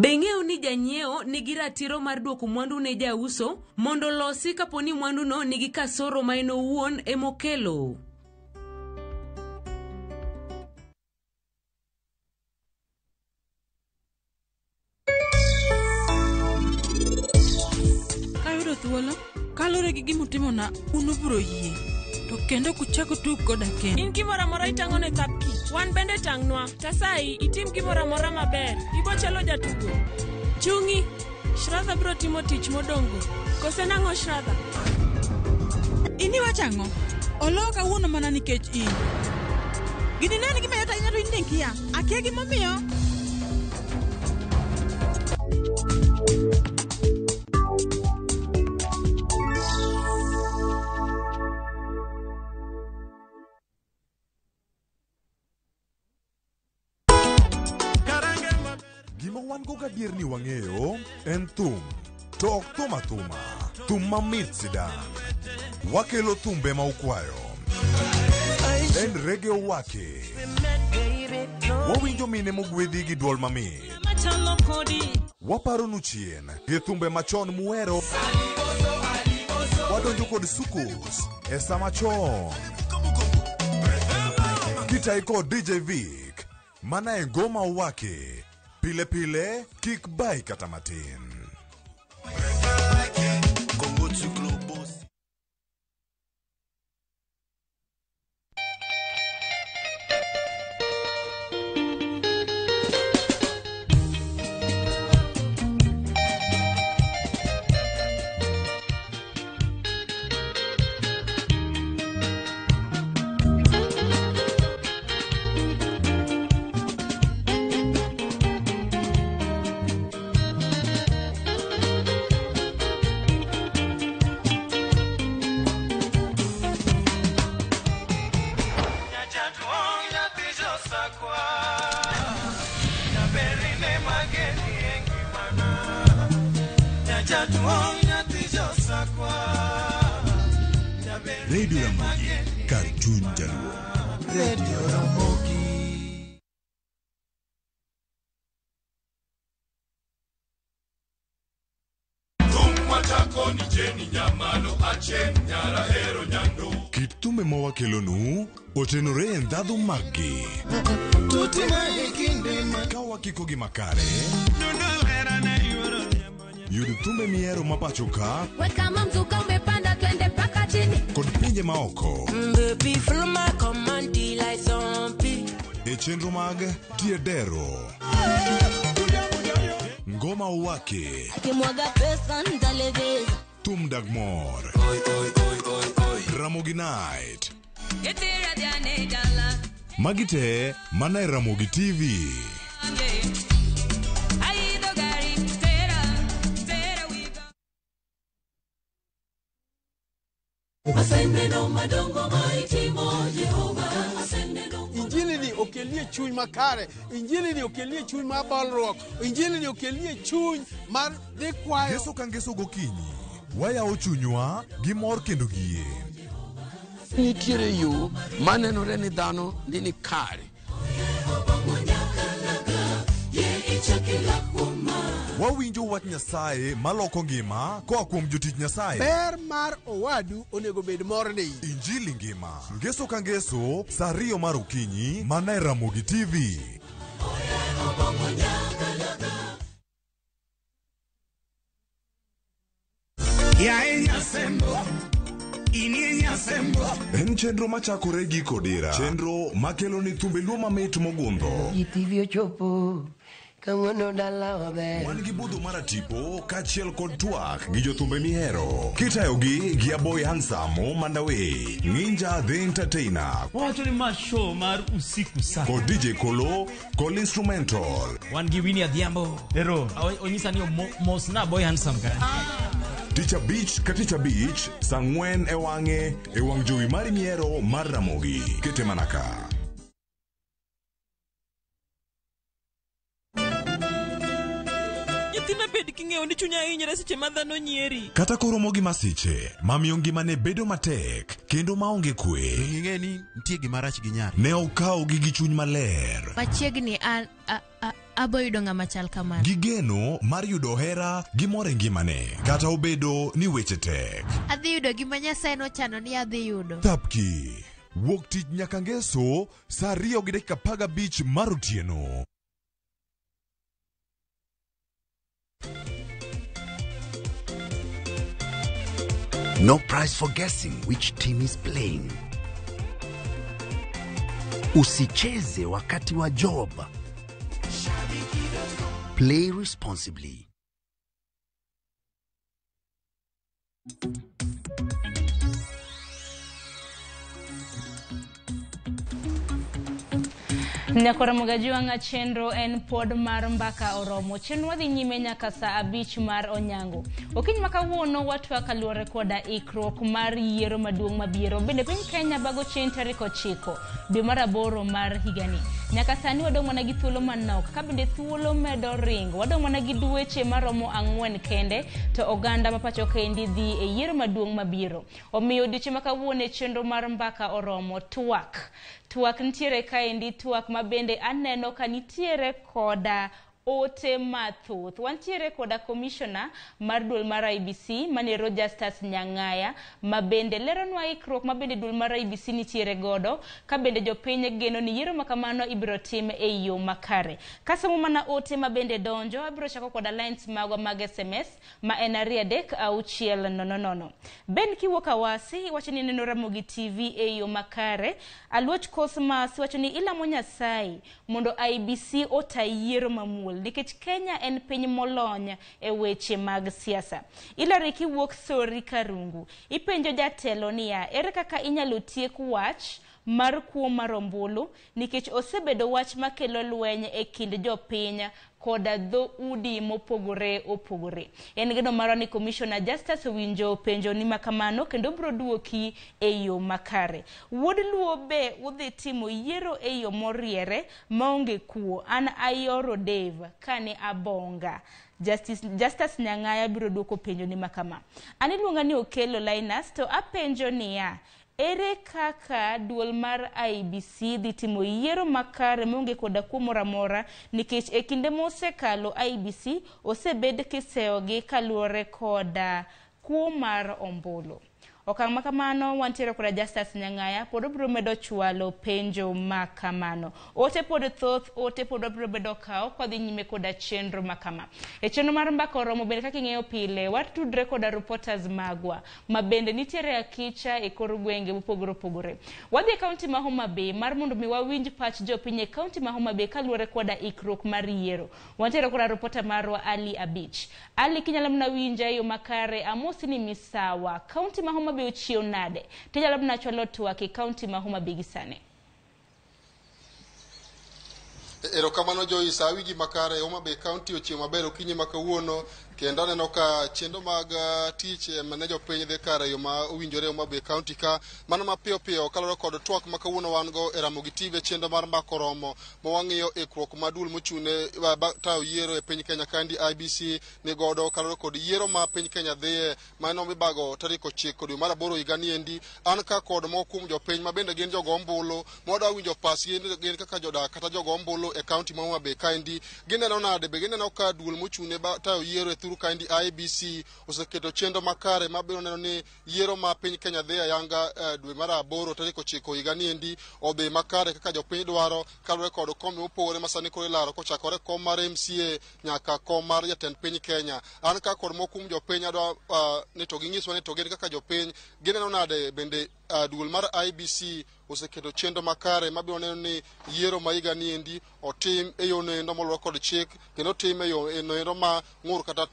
Speaker 10: Be ing'eyo ni janyiewo nigi ratiro mar duoko mwandu ne jauso mondo losi kapo ni mwanduno nigi kasoro ma en owuon emokelo?
Speaker 11: Kayudo thuolo, kaluwore gi gimutimona, un ubiro yie. To kendo kuchako tug koda kendo.
Speaker 12: In gimoro amora itang'o ne Thapki. Wan bende tang'nwa. Tasai, itim gimoro amora maber. Ibo chalo jatugo. Chung'i. Shradha biro timo tich modong'go. Kose nang'o Shradha?
Speaker 11: In iwacho ang'o? Oloyo kawuono mana nikech in. Gini ne en gima yot ahinya to in ne ikia. Akia gimomiyo.
Speaker 13: Gima wan go gadier ni wang'eyo en thum, to ok thum athuma, thum mamit sidang'. Wakelo thumbe ma ukwayo. En reggae owake. Wawinjo mine mogwedhi gi duol mamit. Waparonu chien gi thumbe machon muhero. Wadonjo kod soukous e sama chon. Kitayi kod DJ Vic, mana e ngoma owake. Pile pile, kik bai kata matin.
Speaker 14: Radio Ramogi, kar chuny jaluo.
Speaker 15: Radio Ramogi.
Speaker 13: Kit thumbe ma wakelonu otenore e ndhadhu maggi. Ka wakikogi makare, yud thumbe mihero ma pacho ka
Speaker 16: Kama mzuka umepanda twende mpaka chini.
Speaker 13: kod pinje maoko
Speaker 17: Baby, follow my command till I zombie.
Speaker 13: e chenro mag Tiedero. Ngoma Owake,
Speaker 16: Akimwaga pesa nitalegeza.
Speaker 13: Thum Dag Mor, Ramogi Night. Magi te mana e Ramogi TV.
Speaker 18: Injili ni okelie chuny makare, injili ni okelie chuny mar bolruok, injili ni okelie chuny mar dhi kwayo.
Speaker 13: Ngeso ka ngeso gokinyi, wayawo chunywa gi mor kendo gi yie.
Speaker 19: Nitiere yo manenore ni dhano ni kare.
Speaker 13: Wawinjo wach Nyasaye maloko ngima koa kuom jotich Nyasaye.
Speaker 18: Ber mar owadu onego bed morni.
Speaker 13: Injili ngima. Ngeso ka ngeso, saa ariyo mar okinyi, mana e Ramogi TV. En chenro machakore gi Kodira. Chenro makelo ni thumbe luo mamit mogundho.
Speaker 17: GTV ochopo kawuono dala waber.
Speaker 13: Wan gi budho mar tipo kaachiel kod twak gi jothumbe mihero. Kitayogi gi Aboy Handsome Mandawe, Ninja the Entertainer,
Speaker 20: Wawacho ni ma show mar usiku sana.
Speaker 13: kod DJ Kolo, kod Instrumental.
Speaker 21: Wan gi Winnie Adhiambo.
Speaker 20: Ero.
Speaker 21: Onyisa ni mosna boy handsome ka.
Speaker 13: Tich abich ka tich abich, saa 4 e wang'e, e wang' jowi mari miero mar Ramogi. Kete mana ka.
Speaker 12: Nyithinda bed king'eyo ni chunya hinyre seche ma dhano nyieri.
Speaker 13: Kata koromo gi masiche mamiyo ngimane bedo matek kendo maonge kwe.
Speaker 15: Ing'e ni nitie gima rach gi nyari.
Speaker 13: Ne okawogi gi chuny maler.
Speaker 21: Machiegni an abo yudo ng'ama chal kamano.
Speaker 13: Gi geno mar yudo hera gi mor e ngimane kata obedo ni weche tek.
Speaker 21: Adhi yudo gima Nyasaye nochano ni adhi yudo.
Speaker 13: Thapki wuok tich nyaka ngeso saa 2:15 mar otieno.
Speaker 22: No prize for guessing which team is playing. Usicheze wakati wa job. Play responsibly.
Speaker 23: Nyakora Mugajuanga chenro en pod mar mbaka oromo. Chenro wadhi nyime nyaka saa 5 mar onyango. Okinyi ma kawuono watwak kaluwore koda ikruok mar yiero maduong' mabiro. Bende piny Kenya bago chieng' tarik 9 dwe mar 8 mar higani. Nyaka sani wadong' mana gi thuolo manok. Ka bende thuolo medo ringo, wadong' mana gi dweche maromo 4 kende to oganda ma pacho kaendi dhi e yiero maduong' mabiro. Omiyo odiochieng' ma kawuono e chenro mar mbaka oromo twak. Twak nitiere kaendi, twak mabende aneno ka nitiere koda ote mathoth. Wantiere koda commissioner mar duol mar IEBC manero Justus Nyang'aya mabende leronwa ikruok mabende duol mar IEBC nitiere godo ka bende jopiny geno ni yiero makamano ibiro tim e yo makare. Kasomo mana ote mabende donjo, abiro chako koda lines magwa mag SMS ma en 2 3 6 0 0. Ben kiwuok Awasi iwacho ni neno Ramogi TV e yo makare. Aluoch Cosmas wacho ni ilamo Nyasaye mondo IEBC ota yiero mamuol nikech Kenya en piny molony e weche mag siasa. Hilary kiwuok Sori Karungu ipenjo jatelo niya, ere kaka inyalo tiek wach mar kuo mar ombulu nikech osebedo wach makelo lweny e kind jopiny koda dho udi mopogore opogore. En geno marwa ni Commissioner Justus owinjo penjo ni makamano kendo biro duoki e yo makare. Wuod Luo be udhi timo yiero e yo moriere maonge kuo. An ayoro Dave kane abonga. Justus Nyang'aya biro duoko penjo ni makama. An iluonga ni Okelo Linus to apenjo niya, ere kaka duol mar IEBC dhi timo yiero makare maonge koda kuo moro amora nikech e kinde mosekalo IEBC osebed kiseyogi kaluwore koda kuo mar ombulu. Okang' makamano wantiere koda Justus Nyang'aya pod obiro medo chwalo penjo makamano. Ote pod thoth, ote pod wabiro bedo kawo kwadhi nyime koda chenro makama. E chenro mar mbaka oromo bende kaka ing'eyo pile watudre koda reporters magwa ma bende nitiere akicha e kor gwenge mopogore opogore. Wadhi e kaunti ma Homa Bay mar mondo mi wawinj pach jopiny e kaunti ma Homa Bay kaluwore koda ikruok mar yiero. Wantiere koda reporter marwa Ali Abich. Ali, kinyalo mana winja e yo makare, amosi ni misawa. Kaunti ma Homa Bay ochiew nade? Tinyalo mana chwalo twak e kaunti ma Homa Bay gi sani.
Speaker 24: Erokamano Joyce, awinji makare. Homa Bay County ochiew maber okinyi ma kawuono kendo aneno ka chenro mag tich mane jopiny dhi kare yo ma owinjore Homa Bay County ka. Mano mapiyo piyo kaluwore kod twak ma kawuono wan go e Ramogi TV chenro mar mbaka oromo ma wang'iyo ikruok ma duol mochung'ne tayo yiero e piny Kenya kaendi IEBC ni godo kaluwore kod yiero ma piny Kenya dhiye mano mibago tarik 9 dwe mar 8 higa ni endi. An ka kod moko kuom jopiny ma bende gin jogo ombulu ma wadwa winjo pachgi gin kaka jodak kata jogo ombulu e kaunti ma Homa Bay kaendi. Gineno nade? Be gineno ka duol mochung'ne tayo yiero e thuru kaendi IEBC oseketo chenro makare mabiro neno ni yiero ma piny Kenya dhi ayanga dwe mar 8 tarik 9 higa ni endi odhi makare kaka jopiny dwaro kaluwore kod kombe mopogore ma sani koro ilaro kochakore kom mar MCA nyaka kom mar jatend piny Kenya. An ka kod moko kuom jopiny adwa ni to ginyiswa ni to gin kaka jopiny gineno nade bende duol mar IEBC oseketo chenro makare mabiro neno ni yiero ma higa ni endi otim e yo noendo moluwore kod chik kendo otim e yo noendo ma ng'ur kata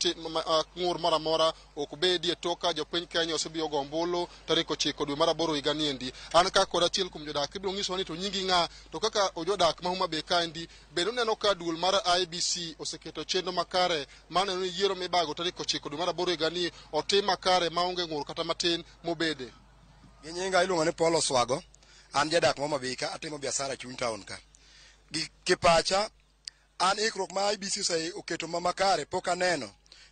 Speaker 24: ng'ur moro amora ok bedie tok ka jopiny Kenya osebiro go ombulu tarik 9 dwe mar 8 higa ni endi. An ka kod achiel kuom jodak ibiro nyisowa ni to nyingi ng'a, to kaka jodak ma Homa Bay kaendi bende uneno ka duol mar IEBC oseketo chenro makare mar neno ni yiero mibago tarik 9 dwe mar 8 higa ni otim makare maonge ng'ur kata matin mobede.
Speaker 3: Gi nyinga iluongo ni Paul Oswago, an jadak ma Homa Bay ka, atimo biashara chuny town ka. Gi kipacha, an ikruok ma IEBC oketo ma makare pok aneno.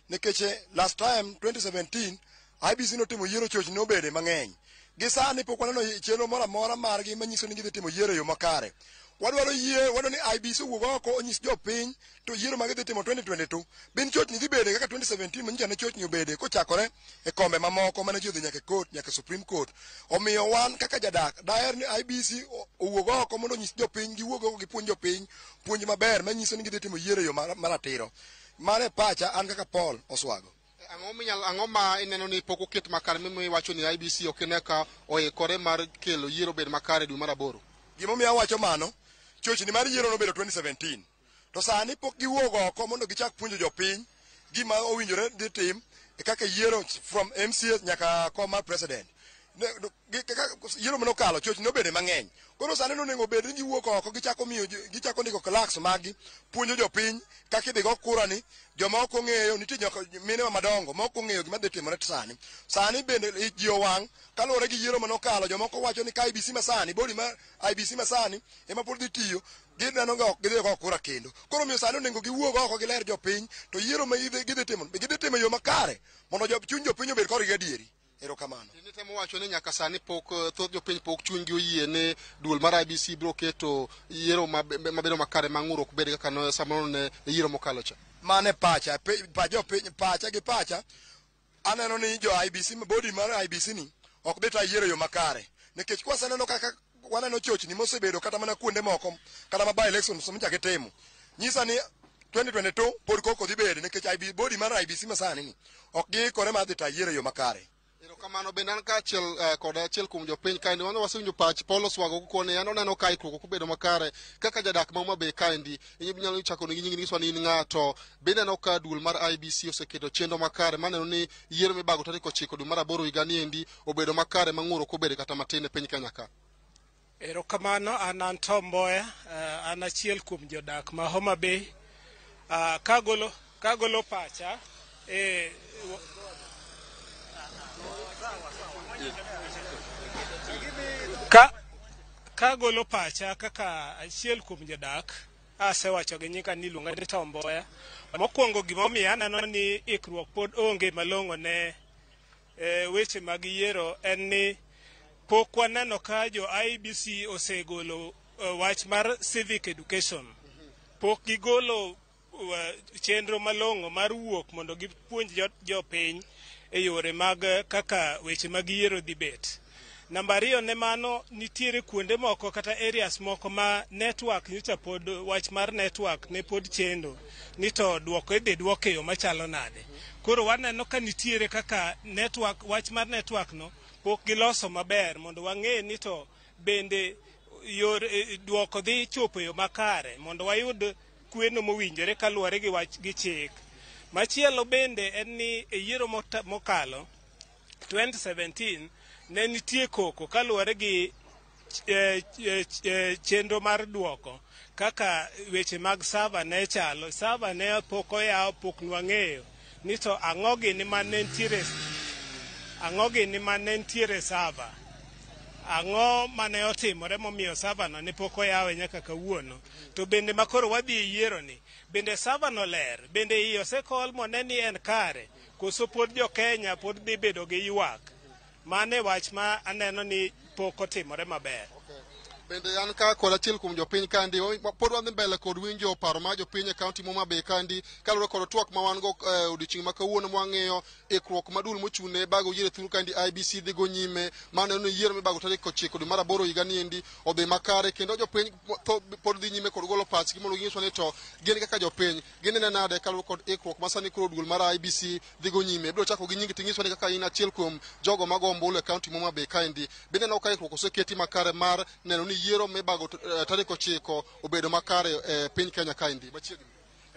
Speaker 3: Nikech last time 2017 IEBC notimo yiero chochni nobede mang'eny. Gi sani pok waneno chenro moro amora margi manyiso ni gidhi timo yiero e yo makare. Wadwaro yie, wadwaro ni IEBC owuog oko onyis jopiny to yiero ma gidhi timo 2022 bin chochni dhi bede kaka 2017 manyicha ne chochni obede kochakore e kombe mamoko mane ji odhi nyaka e court, nyaka Supreme Court. Omiyo wan kaka jadak daher ni IEBC owuog oko mondo onyis jopiny, giwuog oko gipuonj jopiny puonj maber manyiso ni gidhi timo yiero e yo maratiro. Mano e pacha an kaka Paul Oswago.
Speaker 24: Ang'o ma ineno ni pok oket makare mimiyo iwacho ni IEBC ok ine ka oikore mar kelo yiero bed makare dwe mar 8?
Speaker 3: Gimomiyo awacho mano, chochni mar yiero nobedo 2017. To sani pok giwuok oko mondo gichak puonjo jopiny gima owinjore dhi tim e kaka yiero from MCA nyaka kom mar president. Yiero manokalo chochni nobede mang'eny. Koro sani nonego bed ni giwuok oko gichako miyo gichako ndiko clerks maggi, puonjo jopiny kaka idhi go kura ni joma ok ong'eyo, nitie nyaka mine madongo ma ok ong'eyo gima dhi timore sani. Sani bende ji owang' kaluwore gi yiero manokalo, jomoko wacho ni ka IEBC masani, body mar IEBC masani ema pod dhi tiyo, gineno ga ok gidhi go kura kendo. Koro omiyo sani onego giwuog oko giler jopiny to yiero ma gidhi timo, gidhi timo e yo makare mondo chuny jopiny obed kodgi adieri. Erokamano.
Speaker 24: Nitemo wacho ni nyaka sani pok thoth jopiny pok chunygi oyie ni duol mar IEBC biro keto yiero mabedo makare ma ng'ur ok bed kaka no samoro ne yiero mokalo cha.
Speaker 3: Mano e pacha, pacha gi pacha aneno ni jo IEBC, body mar IEBC ni ok dhi ta yiero yo makare. Nikech kwaseneno kaka waneno chochni mosebedo kata mana kuonde moko, kata ma by elections michako gitimo. Nyisa ni 2022 pod koko dhi bede nikech body mar IEBC masani ni ok giikore mar dhi ta yiero yo makare.
Speaker 24: Erokamano. Bende an kaachiel kod achiel kuom jopiny kaendi wan wasewinjo pach Paul Oswago kokone an oneno ka ikruok ok obedo makare kaka jadak ma Homa Bay kaendi inyalo chako nigi nyingi nyiswa ni in ng'ato. Bende aneno ka duol mar IEBC oseketo chenro makare maneno ni yiero mibago tarik 9 dwe mar 8 higa ni endi obedo makare ma ng'ur ok obede kata matin e piny Kenya ka.
Speaker 4: Erokamano, an Tom Mboya, an achiel kuom jodak ma Homa Bay. Kagolo pacha kagolo pacha kaka achiel kuom jodak, asewacho gi nyinga ni iluonga ni Tom Mboya. Mokwongo gimomiyo aneno ni ikruok pod onge malong'o ne weche mag yiero en ni pok waneno ka jo IEBC osegolo wach mar civic education. Pok gigolo chenro malong'o mar wuok mondo gipuonj jopiny e yore mag kaka weche mag yiero dhi bet. Namba 2 ne mano, nitiere kuonde moko kata areas moko ma network nyocha pod wach mar network ne pod chendo ni to duoko idhi duok e yo machalo nade. Koro waneno ka nitiere kaka network, wach mar network no pok giloso maber mondo wang'e ni to bende yor duoko dhi chopo e yo makare mondo wayud kweno mowinjore kaluwore gi wach gi chik. Machielo bende en ni e yiero mokalo 2017 ne nitie koko kaluwore gi chenro mar duoko kaka weche mag server ne chalo. Server ne pok oyaw, pok nwang'eyo ni to ang'o gini mane nitiere server, ang'o mane otimore momiyo server no ne pok oyawe nyaka kawuono. To bende makoro wadhi e yiero ni bende server no ler, bende iye osekol mone ni en kare, koso pod jo Kenya pod dhi bedo gi ywak. Mane wach ma aneno ni pok otimore maber.
Speaker 24: Bende an ka kod achiel kuom jopiny kandi, pod wadhi mbele kod winjo paro mar jopiny e kaunti ma Homa Bay kandi kaluwore kod twak ma wan go odiochieng' ma kawuono mwang'iyo ikruok ma duol mochung' ne bago yiero e thur kandi IEBC dhi go nyime maneno ni yiero mibago tarik 9 dwe mar 8 higa niendi odhi makare, kendo jopiny pod dhi nyime kod golo pachgi mondo ginyiswa ni to gin kaka jopiny ginene nade kaluwore kod ikruok ma sani koro duol mar IEBC dhi go nyime. Ibiro chako gi nyingi ting'iswa ni kaka in achiel kuom jogo mago ombulu e kaunti ma Homa Bay kaendi, bende ineno ka ikruok oseketi makare mar neno ni yiero mibago tarik 9 obedo makare e piny Kenya kaendi machiegni?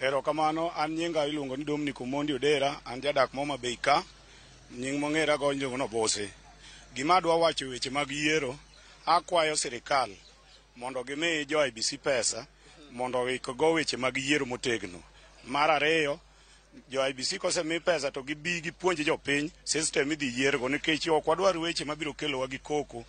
Speaker 1: Erokamano, an nyinga iluongo ni Dominic Omondi Odera, an jadak ma Homa Bay ka, nying mong'ere go iluongo ni Obose. Gima adwa wacho weche mag yiero, akwayo sirikal mondo gimi jo IEBC pesa mondo oikgo weche mag yiero motegno. Mar ariyo, jo IEBC kosemi pesa to gibi gipuonj jopiny system midhi yiergo, nikech ok wadwar weche mabiro kelowa gi koko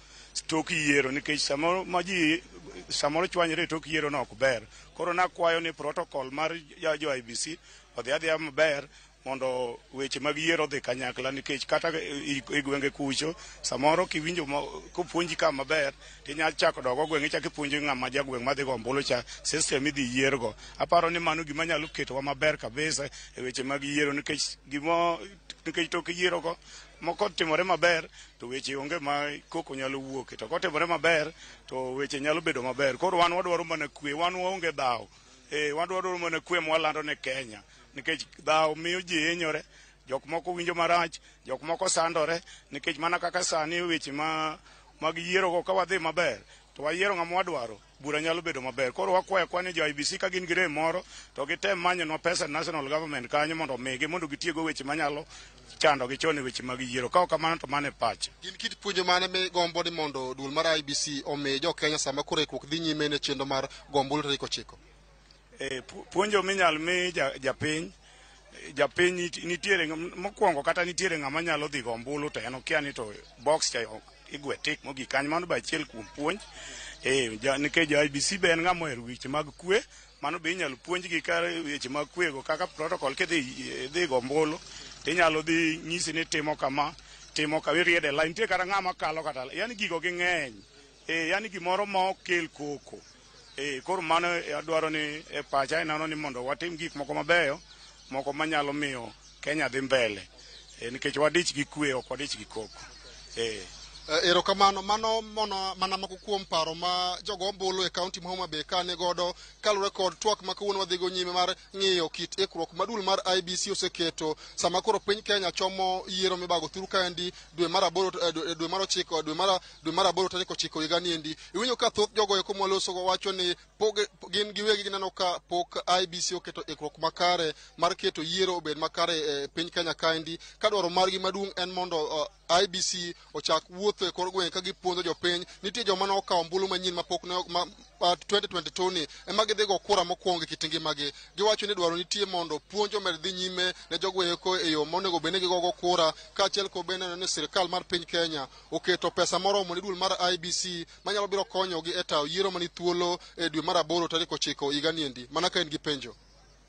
Speaker 1: tok yiero, nikech samoro ma ji samoro chwanyre e tok yiero no ok ber. Koro nakwayo ni protocol mar jo IEBC odhi adhiya maber mondo weche mag yiero odhi kanyakla, nikech kata e gwenge kucho samoro kiwinjo kopuonji ka maber tinyalo chako dok gweng' ichako ipuonjo ng'ama jagweng' madhi go ombulu cha system midhi yiergo. Aparo ni mano gima nyalo ketowa maber kabisa e weche mag yiero, nikech gimo nikech tok yiero go moko timore maber to weche onge ma koko nyalo wuoke, to kotimore maber to weche nyalo bedo maber. Koro wan wadwaro mana kwe, wan waonge dhaw, wadwaro mana kwe mwalando ne Kenya, nikech dhaw miyo ji hinyore, jok moko winjo marach, jok moko sandore, nikech mana kaka sani weche ma mag yiero go ka wadhi maber to wayiero ng'ama wadwaro, bura nyalo bedo maber. Koro wakwayo kwa ni jo IEBC ka gin gi rem moro to gitem manyonwa pesa national government kanyo mondo omigi mondo gitiego weche manyalo chandogi chon e weche mag yiero. Ka ok kamano to mano e pacha.
Speaker 24: Gin kit puonjo mane migombo ni mondo duol mar IEBC omi jo Kenya sama koro ikruok dhi nyime ne chenro mar go ombulu tarik 9?
Speaker 1: Puonjo minyal mi japiny, japiny nitiere mokwongo kata nitiere ng'ama nyalo dhi go ombulu to en okia ni to box cha igwe tik mogik kanyo, mano be achiel kuom puonj. Nikech jo IEBC be en ng'ama ohero weche mag kwe, mano be inyalo puonjgi ka weche mag kwe go kaka protocol kidhi dhi go ombulu tinyalo dhi nyisi ni timo kama, timo kama, iriedo e line, nitie kata ng'ama kalo kata, yani gigo ging'eny. Yani gimoro ma ok kel koko. Koro mano adwaro ni e pacha ineno ni mondo watim gik moko mabeyo, moko manyalo miyo Kenya dhi mbele. Nikech wadich gi kwe, ok wadich gi koko.
Speaker 24: Erokamano, mano mono mana moko kuom paro ma jogo ombulu e kaunti ma Homa Bay ka ni godo kaluwore kod twak ma kawuono wadhi go nyime mar ng'iyo kit ikruok ma duol mar IEBC oseketo sama koro piny Kenya chomo yiero mibago thuru kaendi dwe mar 8, dwe mar 9, dwe mar 8 tarik 9 higa niendi. Iwinjo ka thoth jogo eko mwalosogo wacho ni pok gin giwegi gineno ka pok IEBC oketo ikruok makare mar keto yiero obed makare e piny Kenya kaendi, ka dwaro margi maduong' en mondo IEBC ochak wuotho e kor gweng' ka gipuonjo jopiny. Nitie joma ne okawo ombulu manyien mapok ne 2022 ni ema gidhi go kura mokwongo e kit ngimagi. Giwacho ni dwaro nitie mondo puonj omed dhi nyime ne jogo eko e yo monego bed ni gigogo kura, kaachiel kod bende neno ni sirikal mar piny Kenya oketo pesa moromo ne duol mar IEBC manyalo biro konyogi e tayo yiero mani thuolo e dwe mar 8 tarik 9 higa niendi. Mana ka in gi penjo.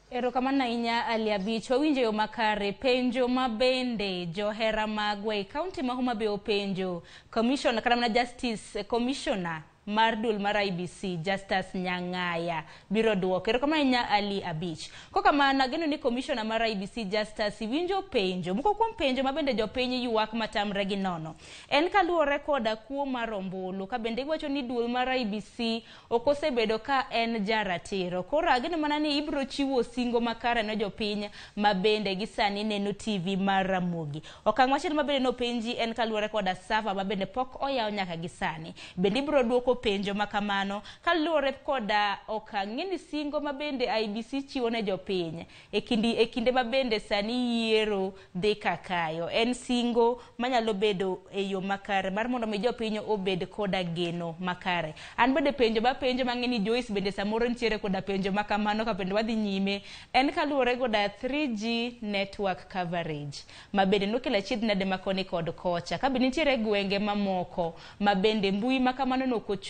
Speaker 23: Erokamano ahinya Ali Abich, wawinjo yo makare. Penjo ma bende johera magwa e kaunti ma Homa Bay openjo commissioner kata mana Justice Commissioner mar duol mar IEBC Justus Nyang'aya biro duoko. Erokamano ahinya Ali Abich. Kokamano ageno ni commissioner mar IEBC Justus iwinjo penjo. Moko kuom penjo ma bende jopiny ywak matamre gi nono en kaluwore koda kuo mar ombulu, ka bende giwacho ni duol mar IEBC ok osebedo ka en jaratiro. Koro ageno mana ni ibiro chiwo singo makare ne jopiny ma bende gi sani neno TV mar Ramogi. Okang' machielo ma bende nopenji en kaluwore koda server ma bende pok oyaw nyaka gi sani. Bende ibiro duoko penjo makamano kaluwore koda okang' ng'eni singo ma bende IEBC chiwo ne jopiny e kinde ma bende sani yiero dhi kakayo en singo manyalo bedo e yo makare mar mondo mi jopiny obed koda geno makare. An bende penjo ma penjo mang'e ni Joyce bende samoro nitiere koda penjo makamano ka bende wadhi nyime en kaluwore koda 3G network coverage ma bende nokelo achiedh nade makoni kod kocha ka bende nitiere gwenge mamoko ma bende mbui makamano nokochopi.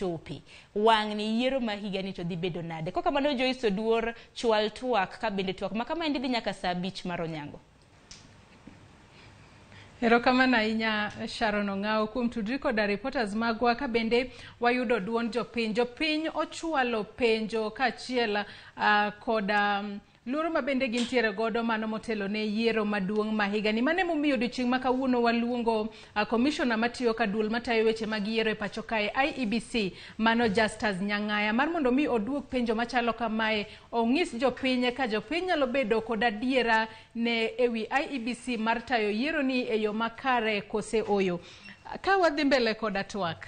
Speaker 23: Wang' ni yiero ma higa ni to dhi bedo nade? Kokamano Joyce Oduor chwal twak ka bende twak ma kama endi dhi nyaka saa 5 mar onyango.
Speaker 2: Erokamano ahinya Sharon Ong'awo kuom tudri koda reporters magwa ka bende wayudo duond jopiny. Jopiny ochwalo penjo kaachiel koda luoro ma bende gintiere godo mano motelo ne yiero maduong' ma higani. Mano emomiyo odiochieng' ma kawuono waluongo commissioner matiyo ka duol matayo weche mag yiero e pacho kae IEBC mano Justus Nyang'aya mar mondo mi oduok penjo machalo kamae ong'is jopiny ka jopiny nyalo bedo kod adiera ne ewi IEBC mar tayo yiero ni e yo makare kose oyo. Ka wadhi mbele koda twak,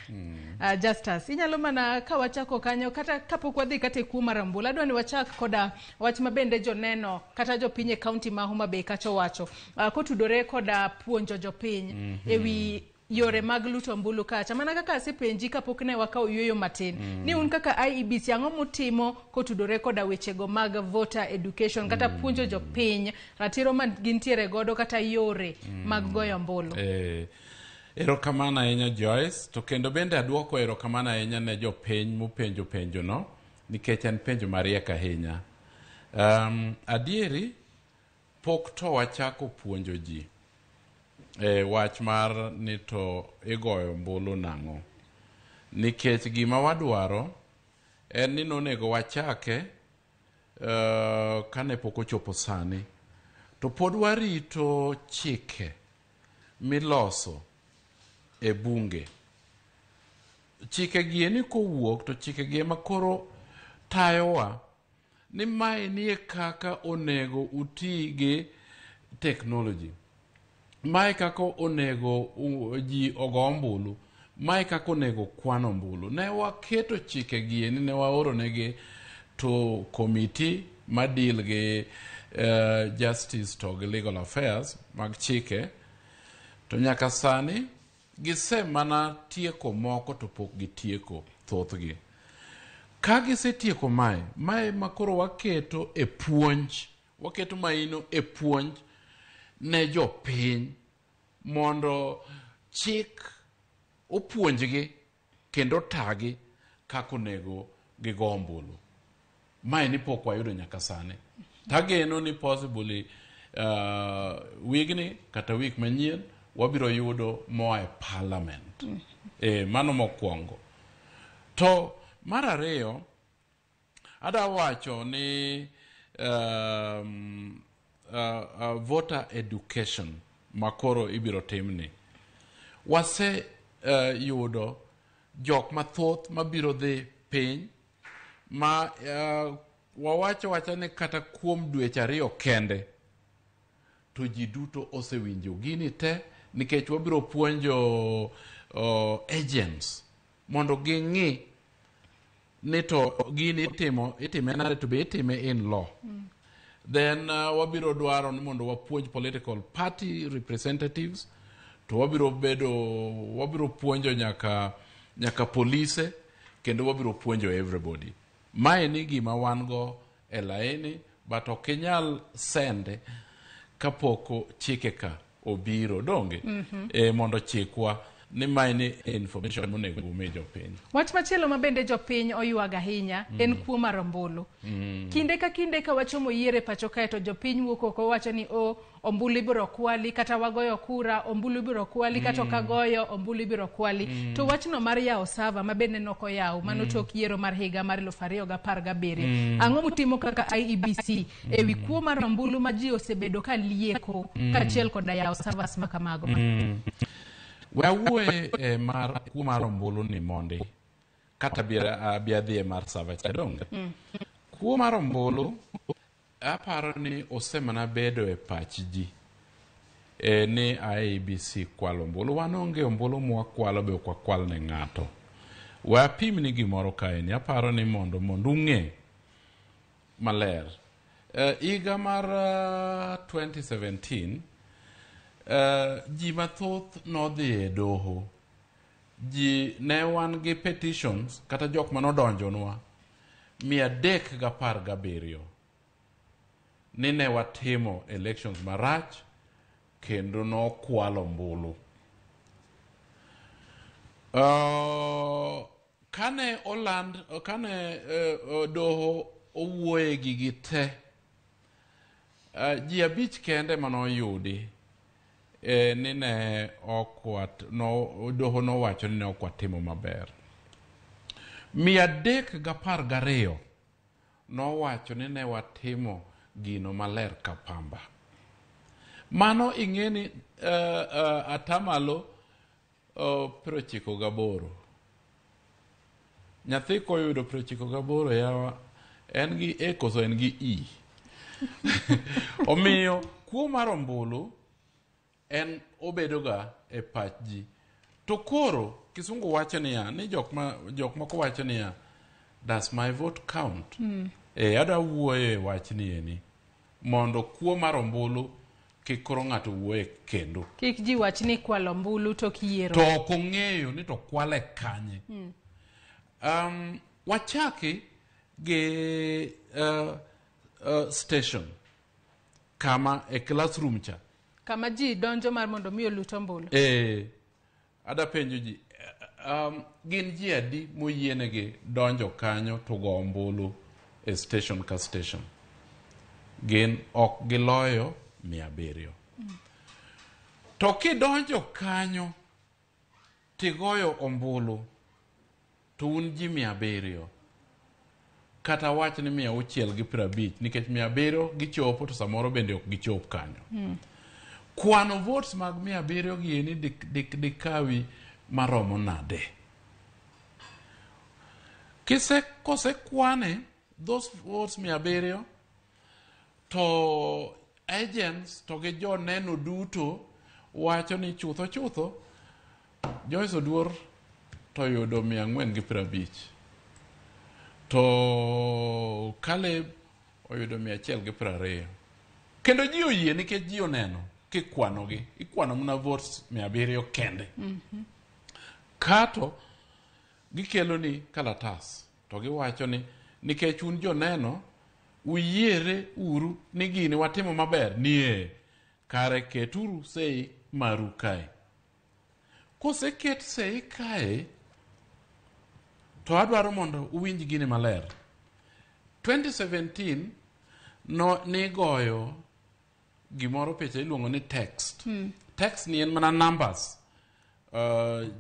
Speaker 2: Justus, inyalo mana ka wachako kanyo kata kapok wadhi kata e kuo mar ombulu, adwa ni wachak koda wach ma bende joneno kata jopiny e kaunti ma Homa Bay kacha owacho kotudore koda puonjo jopiny ewi yore mag luto ombulu kacha. Mana kaka asepenji kapok ne wakawo yueyo matin, ni un kaka IEBC ang'o mutimo kotudore koda wechego mag voter education kata puonjo jopiny ratiro ma gintiere godo kata yore mag goyo ombulu.
Speaker 5: Erokamano ahinya Joyce, to kendo bende aduoko erokamano ahinya ne jopiny mopenjo penjono nikech en penjo mariek ahinya. Adieri pok to wachako puonjo ji wach mar ni to igoyo ombulu nang'o, nikech gima wadwaro en ni nonego wachake kane pok ochopo sani, to pod warito chike miloso e bunge. Chike gi eni kowuok to chike gi ema koro tayowa ni mae nie kaka onego uti gi technology, mae kaka onego ji ogo ombulu, mae kaka onego kwan ombulu. Ne waketo chike gi eni, ne waoro negi to committee ma deal gi justice to gi legal affairs mag chike, to nyaka sani gise mana tieko moko to pok gitieko thothgi. Ka gisetieko mae, mae ma koro waketo e puonj, waketo maino e puonj ne jopiny mondo chik opuonjgi kendo tagi kaka onego gigo ombulu. Mae ni pok wayudo nyaka sani. Tageno ni possibly wigni kata wik manyien wabiro yudo moa e parliament. Mano mokwongo. To mar ariyo, adwa wacho ni voter education makoro ibiro timni. Wase yudo jok mathoth mabiro dhi piny ma wawacho wacha ni kata kuom dweche 2 kende to ji duto osewinjo gini te, nikech wabiro puonjo agents mondo ging'i ni to gini itime nade to be itime in law. Then wabiro dwaro ni mondo wapuonj political party representatives, to wabiro puonjo nyaka polise, kendo wabiro puonjo everybody. Mae ni gima wan go e laini, but ok inyal sende kapok chike ka obiro donge. Mondo chikwa ni mae ni information monego umi jopiny.
Speaker 2: Wach machielo ma bende jopiny oywago ahinya en kuo mar ombulu. Kinde ka kinde ka wachomo yiero e pacho kae to jopiny wuok oko wacho ni o ombulu ibiro kwali, kata wagoyo kura ombulu ibiro kwali, kata ok agoyo ombulu ibiro kwali. To wachno mar yawo sava ma bende nok oyaw mano tok yiero mar higa mar 2017. Ang'o mutimo kaka IEBC ewi kuo mar ombulu ma ji osebedo ka lieko kaachiel koda yawo servers ma kamago?
Speaker 5: We awuoye mar kuo mar ombulu ni mondi kata bi adhi e mar server cha donge. Kuo mar ombulu aparo ni osemana bedo e pach ji ni IEBC kwalo ombulu. Wan onge ombulu mwakwalo be ok wakwal ne ng'ato. We apim ni gimoro kaeni, aparo ni mondo ung'e maler. Higa mar 2017 ji mathoth nodhi e doho. Ji ne wan gi petitions kata jok manodonjonwa 317 ni ne watimo elections marach kendo nokwalo ombulu. Kane oland, kane doho owuoye gigi te, ji 5 kende manoyudi ni ne ok no, doho nowacho ni ne ok watimo maber. 312 nowacho ni ne watimo gino maler ka pamba. Mano ing'e ni atamalo 98. Nyathi koyudo 98 yawa en gi A koso en gi E. Omiyo kuo mar ombulu en obedoga e pach ji. To koro kisungu wacho niya ni jok moko wacho niya, does my vote count? Adwa wuoyo e wachni eni mondo kuo mar ombulu kik koro ng'ato wuoye kendo.
Speaker 2: Kik ji wach ni kwalo ombulu tok yiero.
Speaker 5: To ok ong'eyo ni to kwale kanye. Wachaki gi station kama e classroom cha.
Speaker 2: Kama ji donjo mar mondo mi olut ombulu.
Speaker 5: Ada penjo ji, gin ji adi moyienegi donjo kanyo to go ombulu e station ka station? Gin ok giloyo 700. To kidonjo kanyo tigoyo ombulu to un ji 700, kata wach ni 650, nikech 700 gichopo to samoro bende ok gichop kanyo. Kwano votes mag 700 gi eni dikawi maromo nade? Kosekwane those votes 700 to agents to gi joneno duto wacho ni chutho chutho Joyce Oduor to yudo 450, to Caleb oyudo 120. Kendo ji oyie nikech ji oneno kikwanogi, ikwano mana votes 700 kende. Kato gikelo ni kalatas to giwacho ni nikech un joneno uyiere uru ni gini watimo maber, nie kare keturu sei maru kae. Koseket sei kae to adwaro mondo uwinj gini maler. 2017 no nigoyo gimoro picha iluongo ni text. Text ni en mana numbers.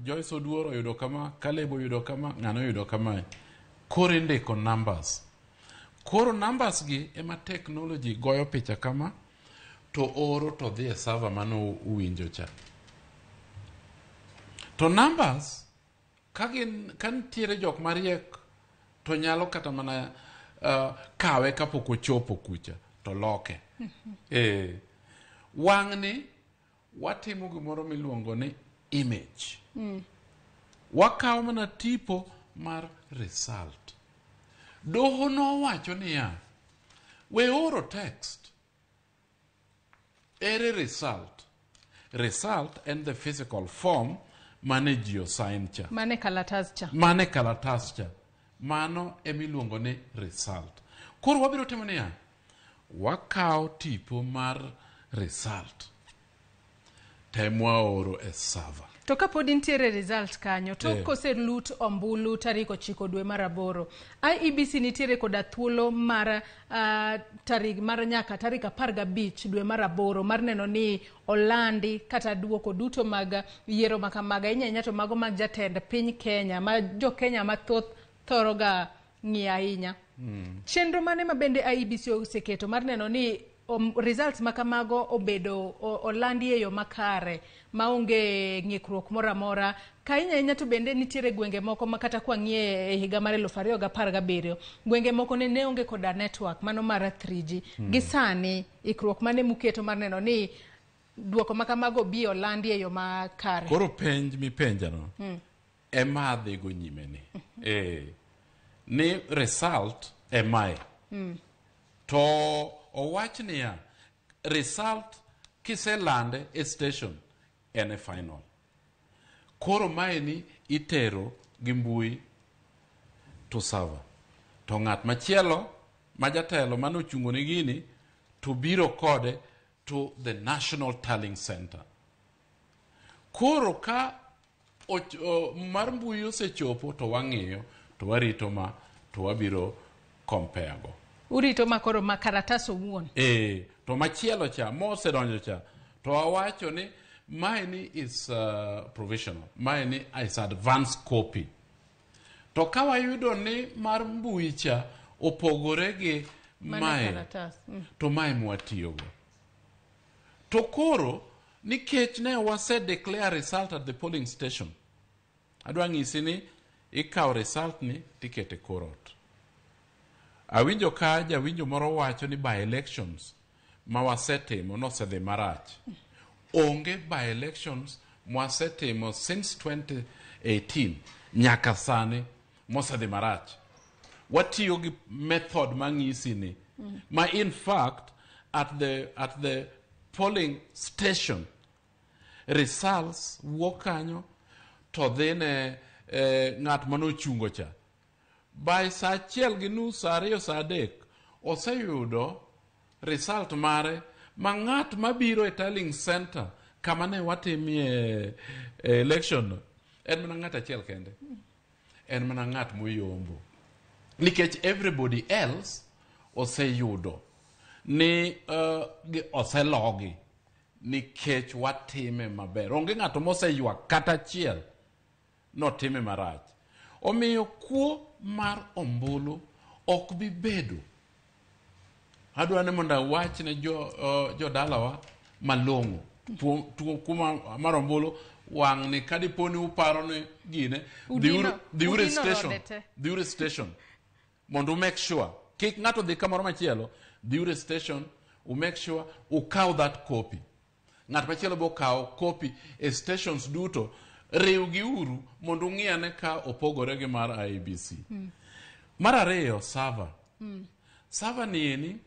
Speaker 5: Joyce Oduor oyudo kama, Caleb oyudo kama, ng'ano oyudo kama. Koro indiko numbers. Koro numbers gi ema technology goyo picha kama to oro to dhi e server mano uwinjo cha. To numbers ka nitiere jok mariek to nyalo kata mana kawe kapok ochopo kucha to loke. Wang'ni watimo gimoro miluongo ni image. Wakawo mana tipo mar result. Doho nowacho niya, we oro text, ere result? Result en the physical form mane ji osign cha.
Speaker 2: Mane kalatas cha.
Speaker 5: Mane kalatas cha. Mano emiluongo ni result. Koro wabiro timo niya, wakawo tipo mar result temwaoro e server.
Speaker 2: To kapod nitiere result kanyo, to koselut ombulu tarik 9 dwe mar 8, IEBC nitiere koda thuolo mar tarik mar nyaka tarik 15 dwe mar 8 mar neno ni olandi kata duoko duto mag yiero makamaga, ahinya to mago mag jatend piny Kenya ma jo Kenya mathoth thoroga ng'iyo ahinya. Chenro mane ma bende IEBC oseketo mar neno ni results makamago obedo olandi e yo makare maonge ng'ikruok moro amora? Ka ahinya to bende nitiere gwenge moko ma kata kwang'iye e higa mar 2017 gwenge moko ne onge koda network mano mar 3G. Gi sani ikruok mane muketo mar neno ni duoko makamago bi olandi e yo makare?
Speaker 5: Koro penj mipenjano ema adhigo nyime ni. Ni result emae. To owach niya, result kiselande e station en e final. Koro maeni itero gi mbui to server. To ng'at machielo ma jatelo mane ochungo ne gini to biro kode to the National Tallying Center. Koro ka mar mbui osechopo to wang'iyo to warito ma to wabiro compare go.
Speaker 2: Urito ma koro ma karatas owuon.
Speaker 5: To machielo cha mosedonjo cha to awacho ni Maeni is provisional, maeni is advance copy. To ka wayudo ni mar mbui cha opogore gi
Speaker 2: Mana
Speaker 5: mae,
Speaker 2: kalatas.
Speaker 5: To mae mwatiyogo. To koro, nikech ne wase declare result at the polling station, adwa ng'isi ni ikawo result ni tikete kor ot. Awinjo ka jawinjo moro wacho ni by elections ma wasetimo nosedhi marach. Onge by elections mwasetimo since 2018 nyaka sani mosedhi marach. Watiyo gi method mang'isi ni ma in fact at the polling station results wuok kanyo to dhi ne ng'at manochungo cha by saa 1:30, saa 2, saa 3 oseyudo result mare, ma ng'at mabiro e tallying center kama ne watimie election no en mana ng'at achiel kende, en mana ng'at moyombo, nikech everybody else oseyudo ni oselogi nikech watime maber. Onge ng'ato moseywak kata achiel notime marach. Omiyo kuo mar ombulu ok bi bedo. Adwa ni mondo awach ne jo jodalawa malong'o kuo mar ombulu wang' ni kadipo ni uparo ni gine dhiuru e
Speaker 2: Udino
Speaker 5: station
Speaker 2: rode te.
Speaker 5: Dhiuru e station mondo u make sure kik ng'ato dhi kamoro machielo. Dhiuru e station u make sure ukaw that copy. Ng'at machielo bo kawo copy e stations duto, riwgi uru mondo ung'i ane ka opogore gi mar IEBC. Mar ariyo, server. Server ni eni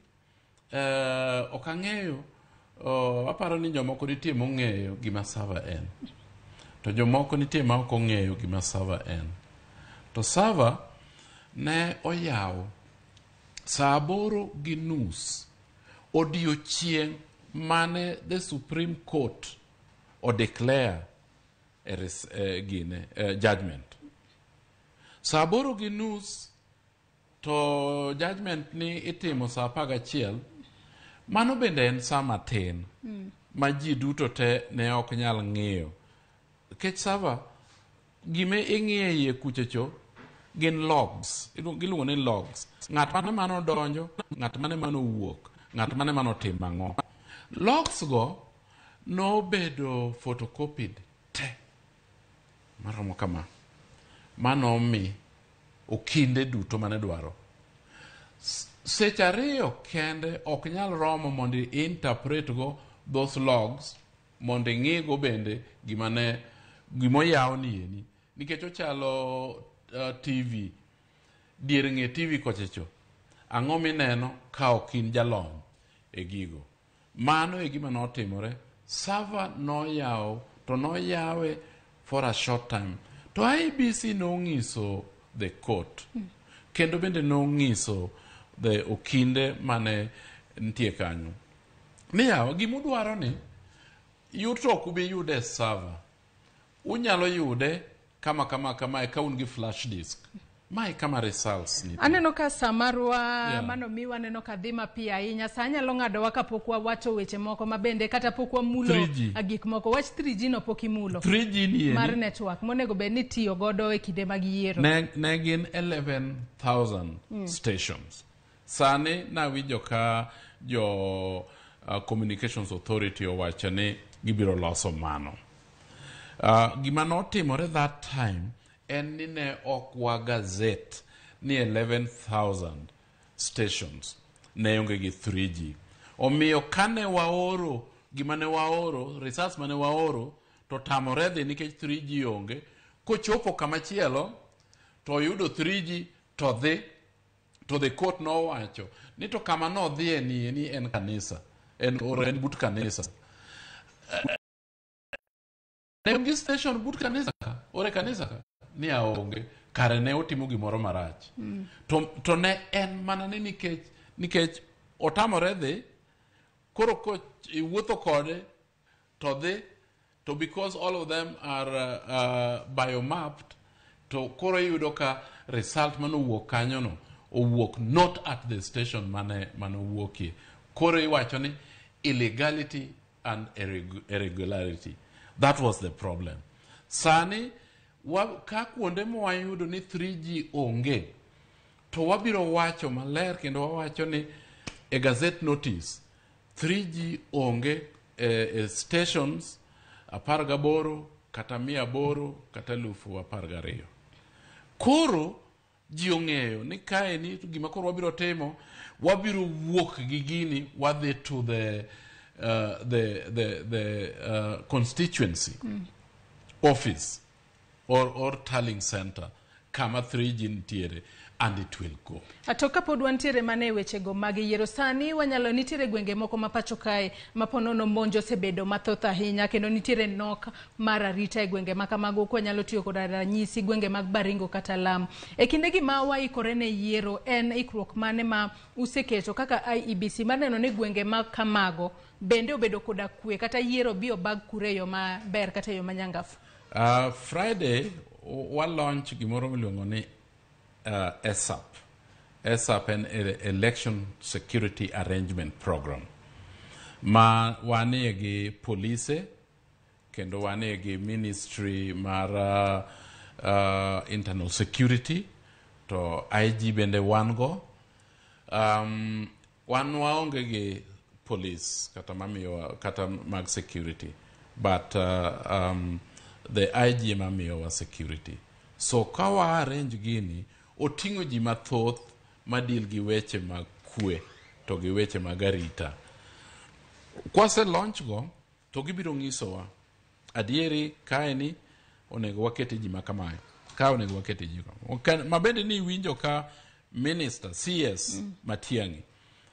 Speaker 5: ok ang'eyo, aparo ni jomoko nitie mong'eyo gima server en, to jomoko nitie ma ok ong'eyo gima server en. To server ne oyaw saa 8:30 odiochieng' mane the Supreme Court odeclare gine judgment saa 8:30, to judgment ni itimo saa 11. Mano bende en saa matin ma ji duto te ne ok nyal ng'iyo, nikech server gime ing'iye iye kuchocho gin logs. Giluongo ni logs, ng'at mane mane odonjo, ng'at mane mane owuok, ng'at mane mane otimo ang'o. Logs go nobedo photocopied te maromo kama manomi okinde duto mane dwaro. Seche 2 kende ok nyal romo mondo i interpret go those logs, mondo ing'igo bende gima ne gimoyaw ni eni, nikech ochalo TV dier ng'e TV kochecho ang'o mineno ka ok in jalony e gigo. Mano e gima notimore. Server noyaw to noyawe for a short time, to IEBC nong'iso the court kendo bende nong'iso the okinde mane nitie kanyo ni yawa gimudwaro ni yud to ok ubi yude e server, unyalo yude kama kama kama ka un gi flash disk mae kama results nitie.
Speaker 2: Aneno ka sa marwa manomiwa aneno ka dhi mapiyo ahinya. Sa nyalo ng'adowa kapok wawacho weche moko ma bende kata pok wamulo
Speaker 5: 3G.
Speaker 2: Gik moko. Wach 3G no pok imulo.
Speaker 5: 3G ni eni.
Speaker 2: Mar network monego bed ni tiyo godo e kinde mag yiero.
Speaker 5: Ne gin 11,000 stations. Sani nawinjo ka jo Communications Authority owacho ni gibiro loso mano. Gima notimore that time en ni ne ok wa gazette ni 11,000 stations ne onge gi 3G. Omiyo kane waoro gima ne waoro, results mane waoro to tamore dhi nikech 3G onge. Kochopo kama chielo to oyudo 3G to dhi to the court nowacho ni to kama nodhiye ni ni en kanisa, en oro en but kanisa. Ne gi station but kanisa ka ore kanisa ka ni aonge kare ne otimo gimoro marach. To ne en mana ni nikech otamore dhi koro ko iwuotho kode to dhi to because all of them are biomapped, to koro iyudo ka result manowuok kanyono owuok not at the station mane owuokie. Koro iwacho ni illegality and irregularity. That was the problem. Sani wa, ka kuonde mwayudo ni 3G onge to wabiro wacho maler kendo wawacho ni e gazette notice 3G onge e stations 18 kata 800 kata 12,000. Koro ji ong'eyo ni kaeni to gima koro wabiro timo, wabiro wuok gi gini wadhi to the constituency office or tallying center kama 3G nitiere, and it will go.
Speaker 2: To kapod wantiere mana e wechego mag yiero sani, wanyalo nitiere gwenge moko ma pacho kae ma ponono monj osebedo mathoth ahinya kendo nitiere nok mar arita e gwenge ma kamago. Kwanyalo tiyo koda ranyisi gwenge mag Baringo kata Lamu. E kindegi ma waikore ne yiero, en ikruok mane ma useketo kaka IEBC mar neno ni gwenge ma kamago bende obedo koda kwe kata yiero bi obag kure e yo maber kata e yo manyangafu?
Speaker 5: Friday wa launch gimoro miluongo ni ESAP. ESAP en Election Security Arrangement Program ma wanie gi polise kendo wanie gi ministry mar internal security to IG bende wan go. Wan waonge gi police kata mamiyowa kata mag security, but the IG mamiyowa security. So ka wa arrange gini, oting'o ji mathoth ma deal gi weche mag kwe to gi weche mag arita. Kwase launch go to gibiro nyisowa adieri kaeni onego wakete ji ma kamae, ka onego wakete ji kama. Ma bende ni iwinjo ka minister CS Matiang'i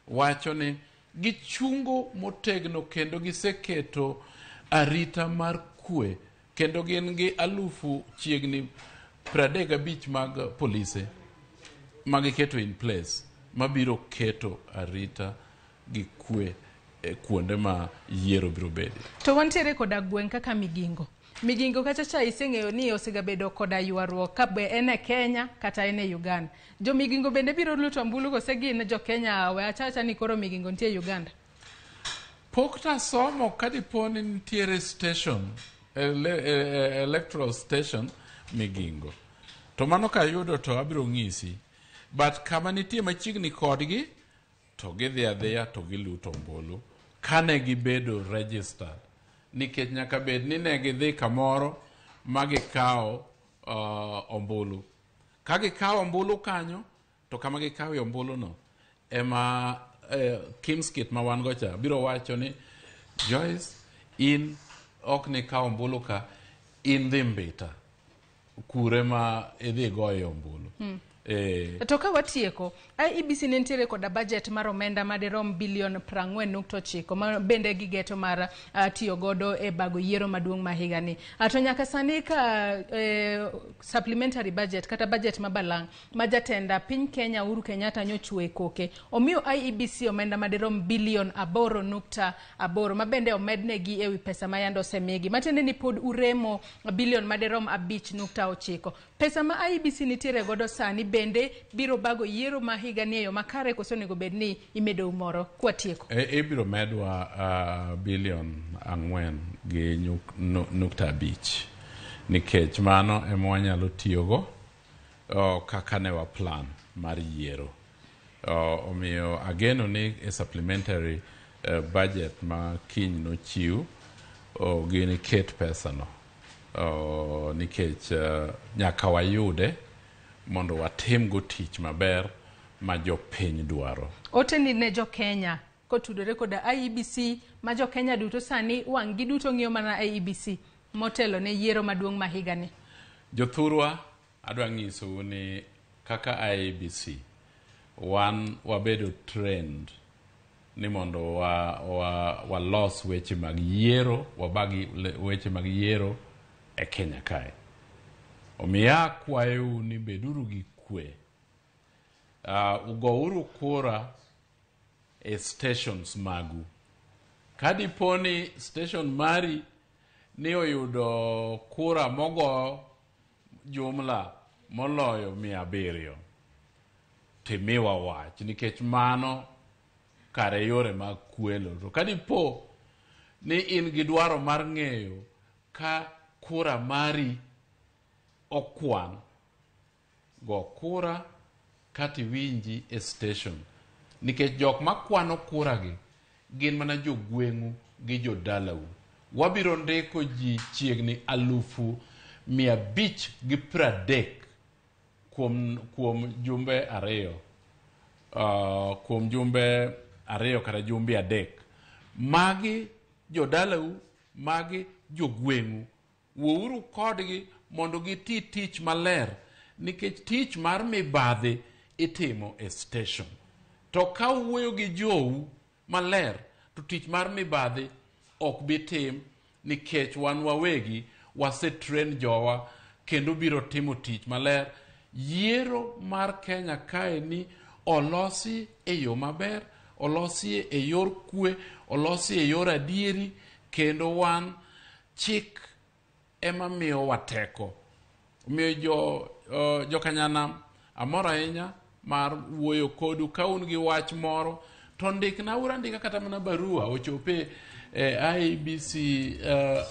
Speaker 5: wacho ni gichungo motegno kendo giseketo arita mar kwe kendo gin gi alufu chiegni 35 mag polise magiketo in place mabiro keto arita gi kwe e kuonde ma yiero biro bedie.
Speaker 2: To wantiere koda gweng' kaka Migingo. Migingo kacha cha iseng'eyo ni osegabedo koda ywaruok ka be en e Kenya kata en e Uganda. Jo Migingo bende biro luto ombulu kose gin jo Kenya we achacha ni koro Migingo nitie Uganda?
Speaker 5: Pok tasomo ka dipo ni nitiere station electoral station Migingo. To mano kayudo to abiro ng'isi. But kama nitie machiegni kodgi to gidhi adhiya to giluto ombulu kane gibedo registered, nikech nyaka bed ni ne gidhi kamoro ma gikawo ombulu. Ka gikawo ombulu kanyo to kama gikawe ombulu no ema KIEMS kit ma wan go cha biro wacho ni Joyce, in ok nikaw ombulu ka, in dhi Mbita kure ma idhi goye ombulu.
Speaker 2: To ka watieko, IEBC ne nitiere koda budget mar omenda madirom bilion 40.9 ma bende gigeto mar tiyo godo e bago yiero maduong' ma higani. To nyaka sani ka supplementary budget kata budget ma balang' ma jatenda piny Kenya Uhuru Kenyatta nyochiwo e koke, omiyo IEBC omenda madirom bilion 8.8 ma bende omednegi ewi pesa ma yande osemigi. Matiende ni pod uremo bilion madirom 5.9. Pesa ma IEBC nitiere godo sani bende biro bago yiero ma higani e yo makare koso onego bed ni imedou moro kwatieko?
Speaker 5: Ibiro medwa bilion 4 gi nukta 5 nikech mano ema wanyalo tiyogo kaka ne wa plan mar yiero. Omiyo ageno ni e supplementary budget ma kiny nochiw gini ket pesa no nikech nyaka wayude mondo watimgo tich maber ma jopiny dwaro.
Speaker 2: Ote ni ne jo Kenya kotudore koda IEBC ma jo Kenya duto sani wang' gi duto ng'iyo mana IEBC motelo ne yiero maduong' ma higani.
Speaker 5: Jothurwa, adwa nyisou ni kaka IEBC wan wabedo trained ni mondo wa walos weche mag yiero, wabag weche mag yiero e Kenya kae. Omiyo akwayou ni beduru gi kwe. Ugouru kura e stations magu. Ka dipo ni station mari ni oyudo kura mogo jumla moloyo 700, timiwa wach nikech mano kare yore mag kwelo. To ka dipo ni in gi dwaro mar ng'eyo ka kura mari okwan. Go kura kata iwinji e station. Nikech jok makwano kura gi gin mana jogweng'u gi jodalau. Wabiro ndiko ji chiegni 530,000 kuom jumbe 2. Kuom jumbe 2 kata jumbe 3. Magi jodalau, magi jogweng'u. Wuouru kodgi mondo giti tich maler, nikech tich mar mibadhi itimo e station. To ka uwuoyo gi jou maler, to tich mar mibadhi ok bi tim, nikech wan wawegi wasetrain jowa kendo biro timo tich maler. Yiero mar Kenya kae ni olosi e yo maber, olosi e yor kwe, olosi e yor adieri, kendo wan chik ema miyowa teko. Omiyo jokanyanam, amor ahinya mar wuoyo kodu. Ka un gi wach moro to ndikna uru andika kata mana barua ochope IEBC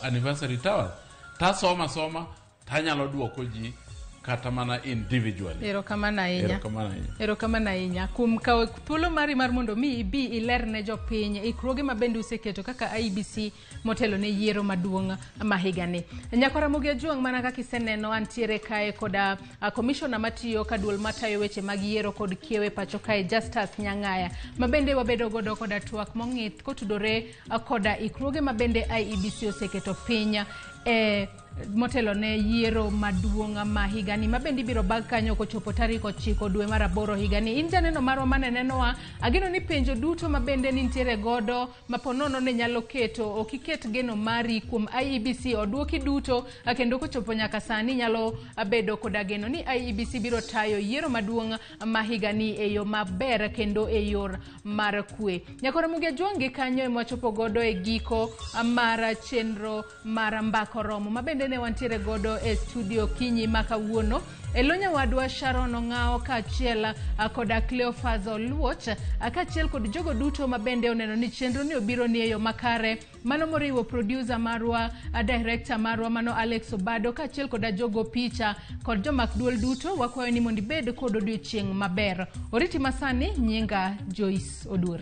Speaker 5: Anniversary Towers, tasoma soma tanyalo duoko ji kata mana individually.
Speaker 2: Erokamano ahinya.
Speaker 5: Erokamano ahinya.
Speaker 2: Erokamano ahinya kuom kawo thuolo mari mar mondo mi ibi ilerne jopiny ikruoge ma bende useketo kaka IEBC motelo ne yiero maduong' ma higani. Nyakwar Ramogi Ajwang', mana kaka iseneno antiere kae koda komishona matiyo ka duol matayo weche mag yiero kod kiewe pacho kae, Justus Nyang'aya, ma bende wabedo godo koda twak mong'ith kotudore koda ikruoge ma bende IEBC oseketo piny e motelo ne yiero maduong' ma higani, ma bende ibiro bag kanyo kochopo tarik 9 dwe mar 8 higani. In janeno marwa mane nenowa, ageno ni penjo duto ma bende nintiere godo ma po nono ne nyalo keto ok iket geno mari kuom IEBC oduoki duto, kendo kochopo nyaka sani nyalo bedo koda geno ni IEBC biro tayo yiero maduong' ma higani e yo maber kendo e yor mar kwe. Nyakwar Ramogi Ajwang' gi kanyo ema wachopo godo e giko mar chenro mar Mbaka Oromo ma bende ne wantiere godo e studio kinyi ma kawuono. E lo nyawadwa Sharon Ong'ao kaachiel koda Cleophas Oluoch, kaachiel kod jogo duto ma bende oneno ni chenro ni obiro ni e yo makare, mano moriwo producer marwa, director marwa mano Alex Obado, kaachiel koda jogo picha kod jomak duol duto. Wakwayo ni mondo ibed kod odiochieng' maber. Oriti masani, nyinga Joyce Oduor.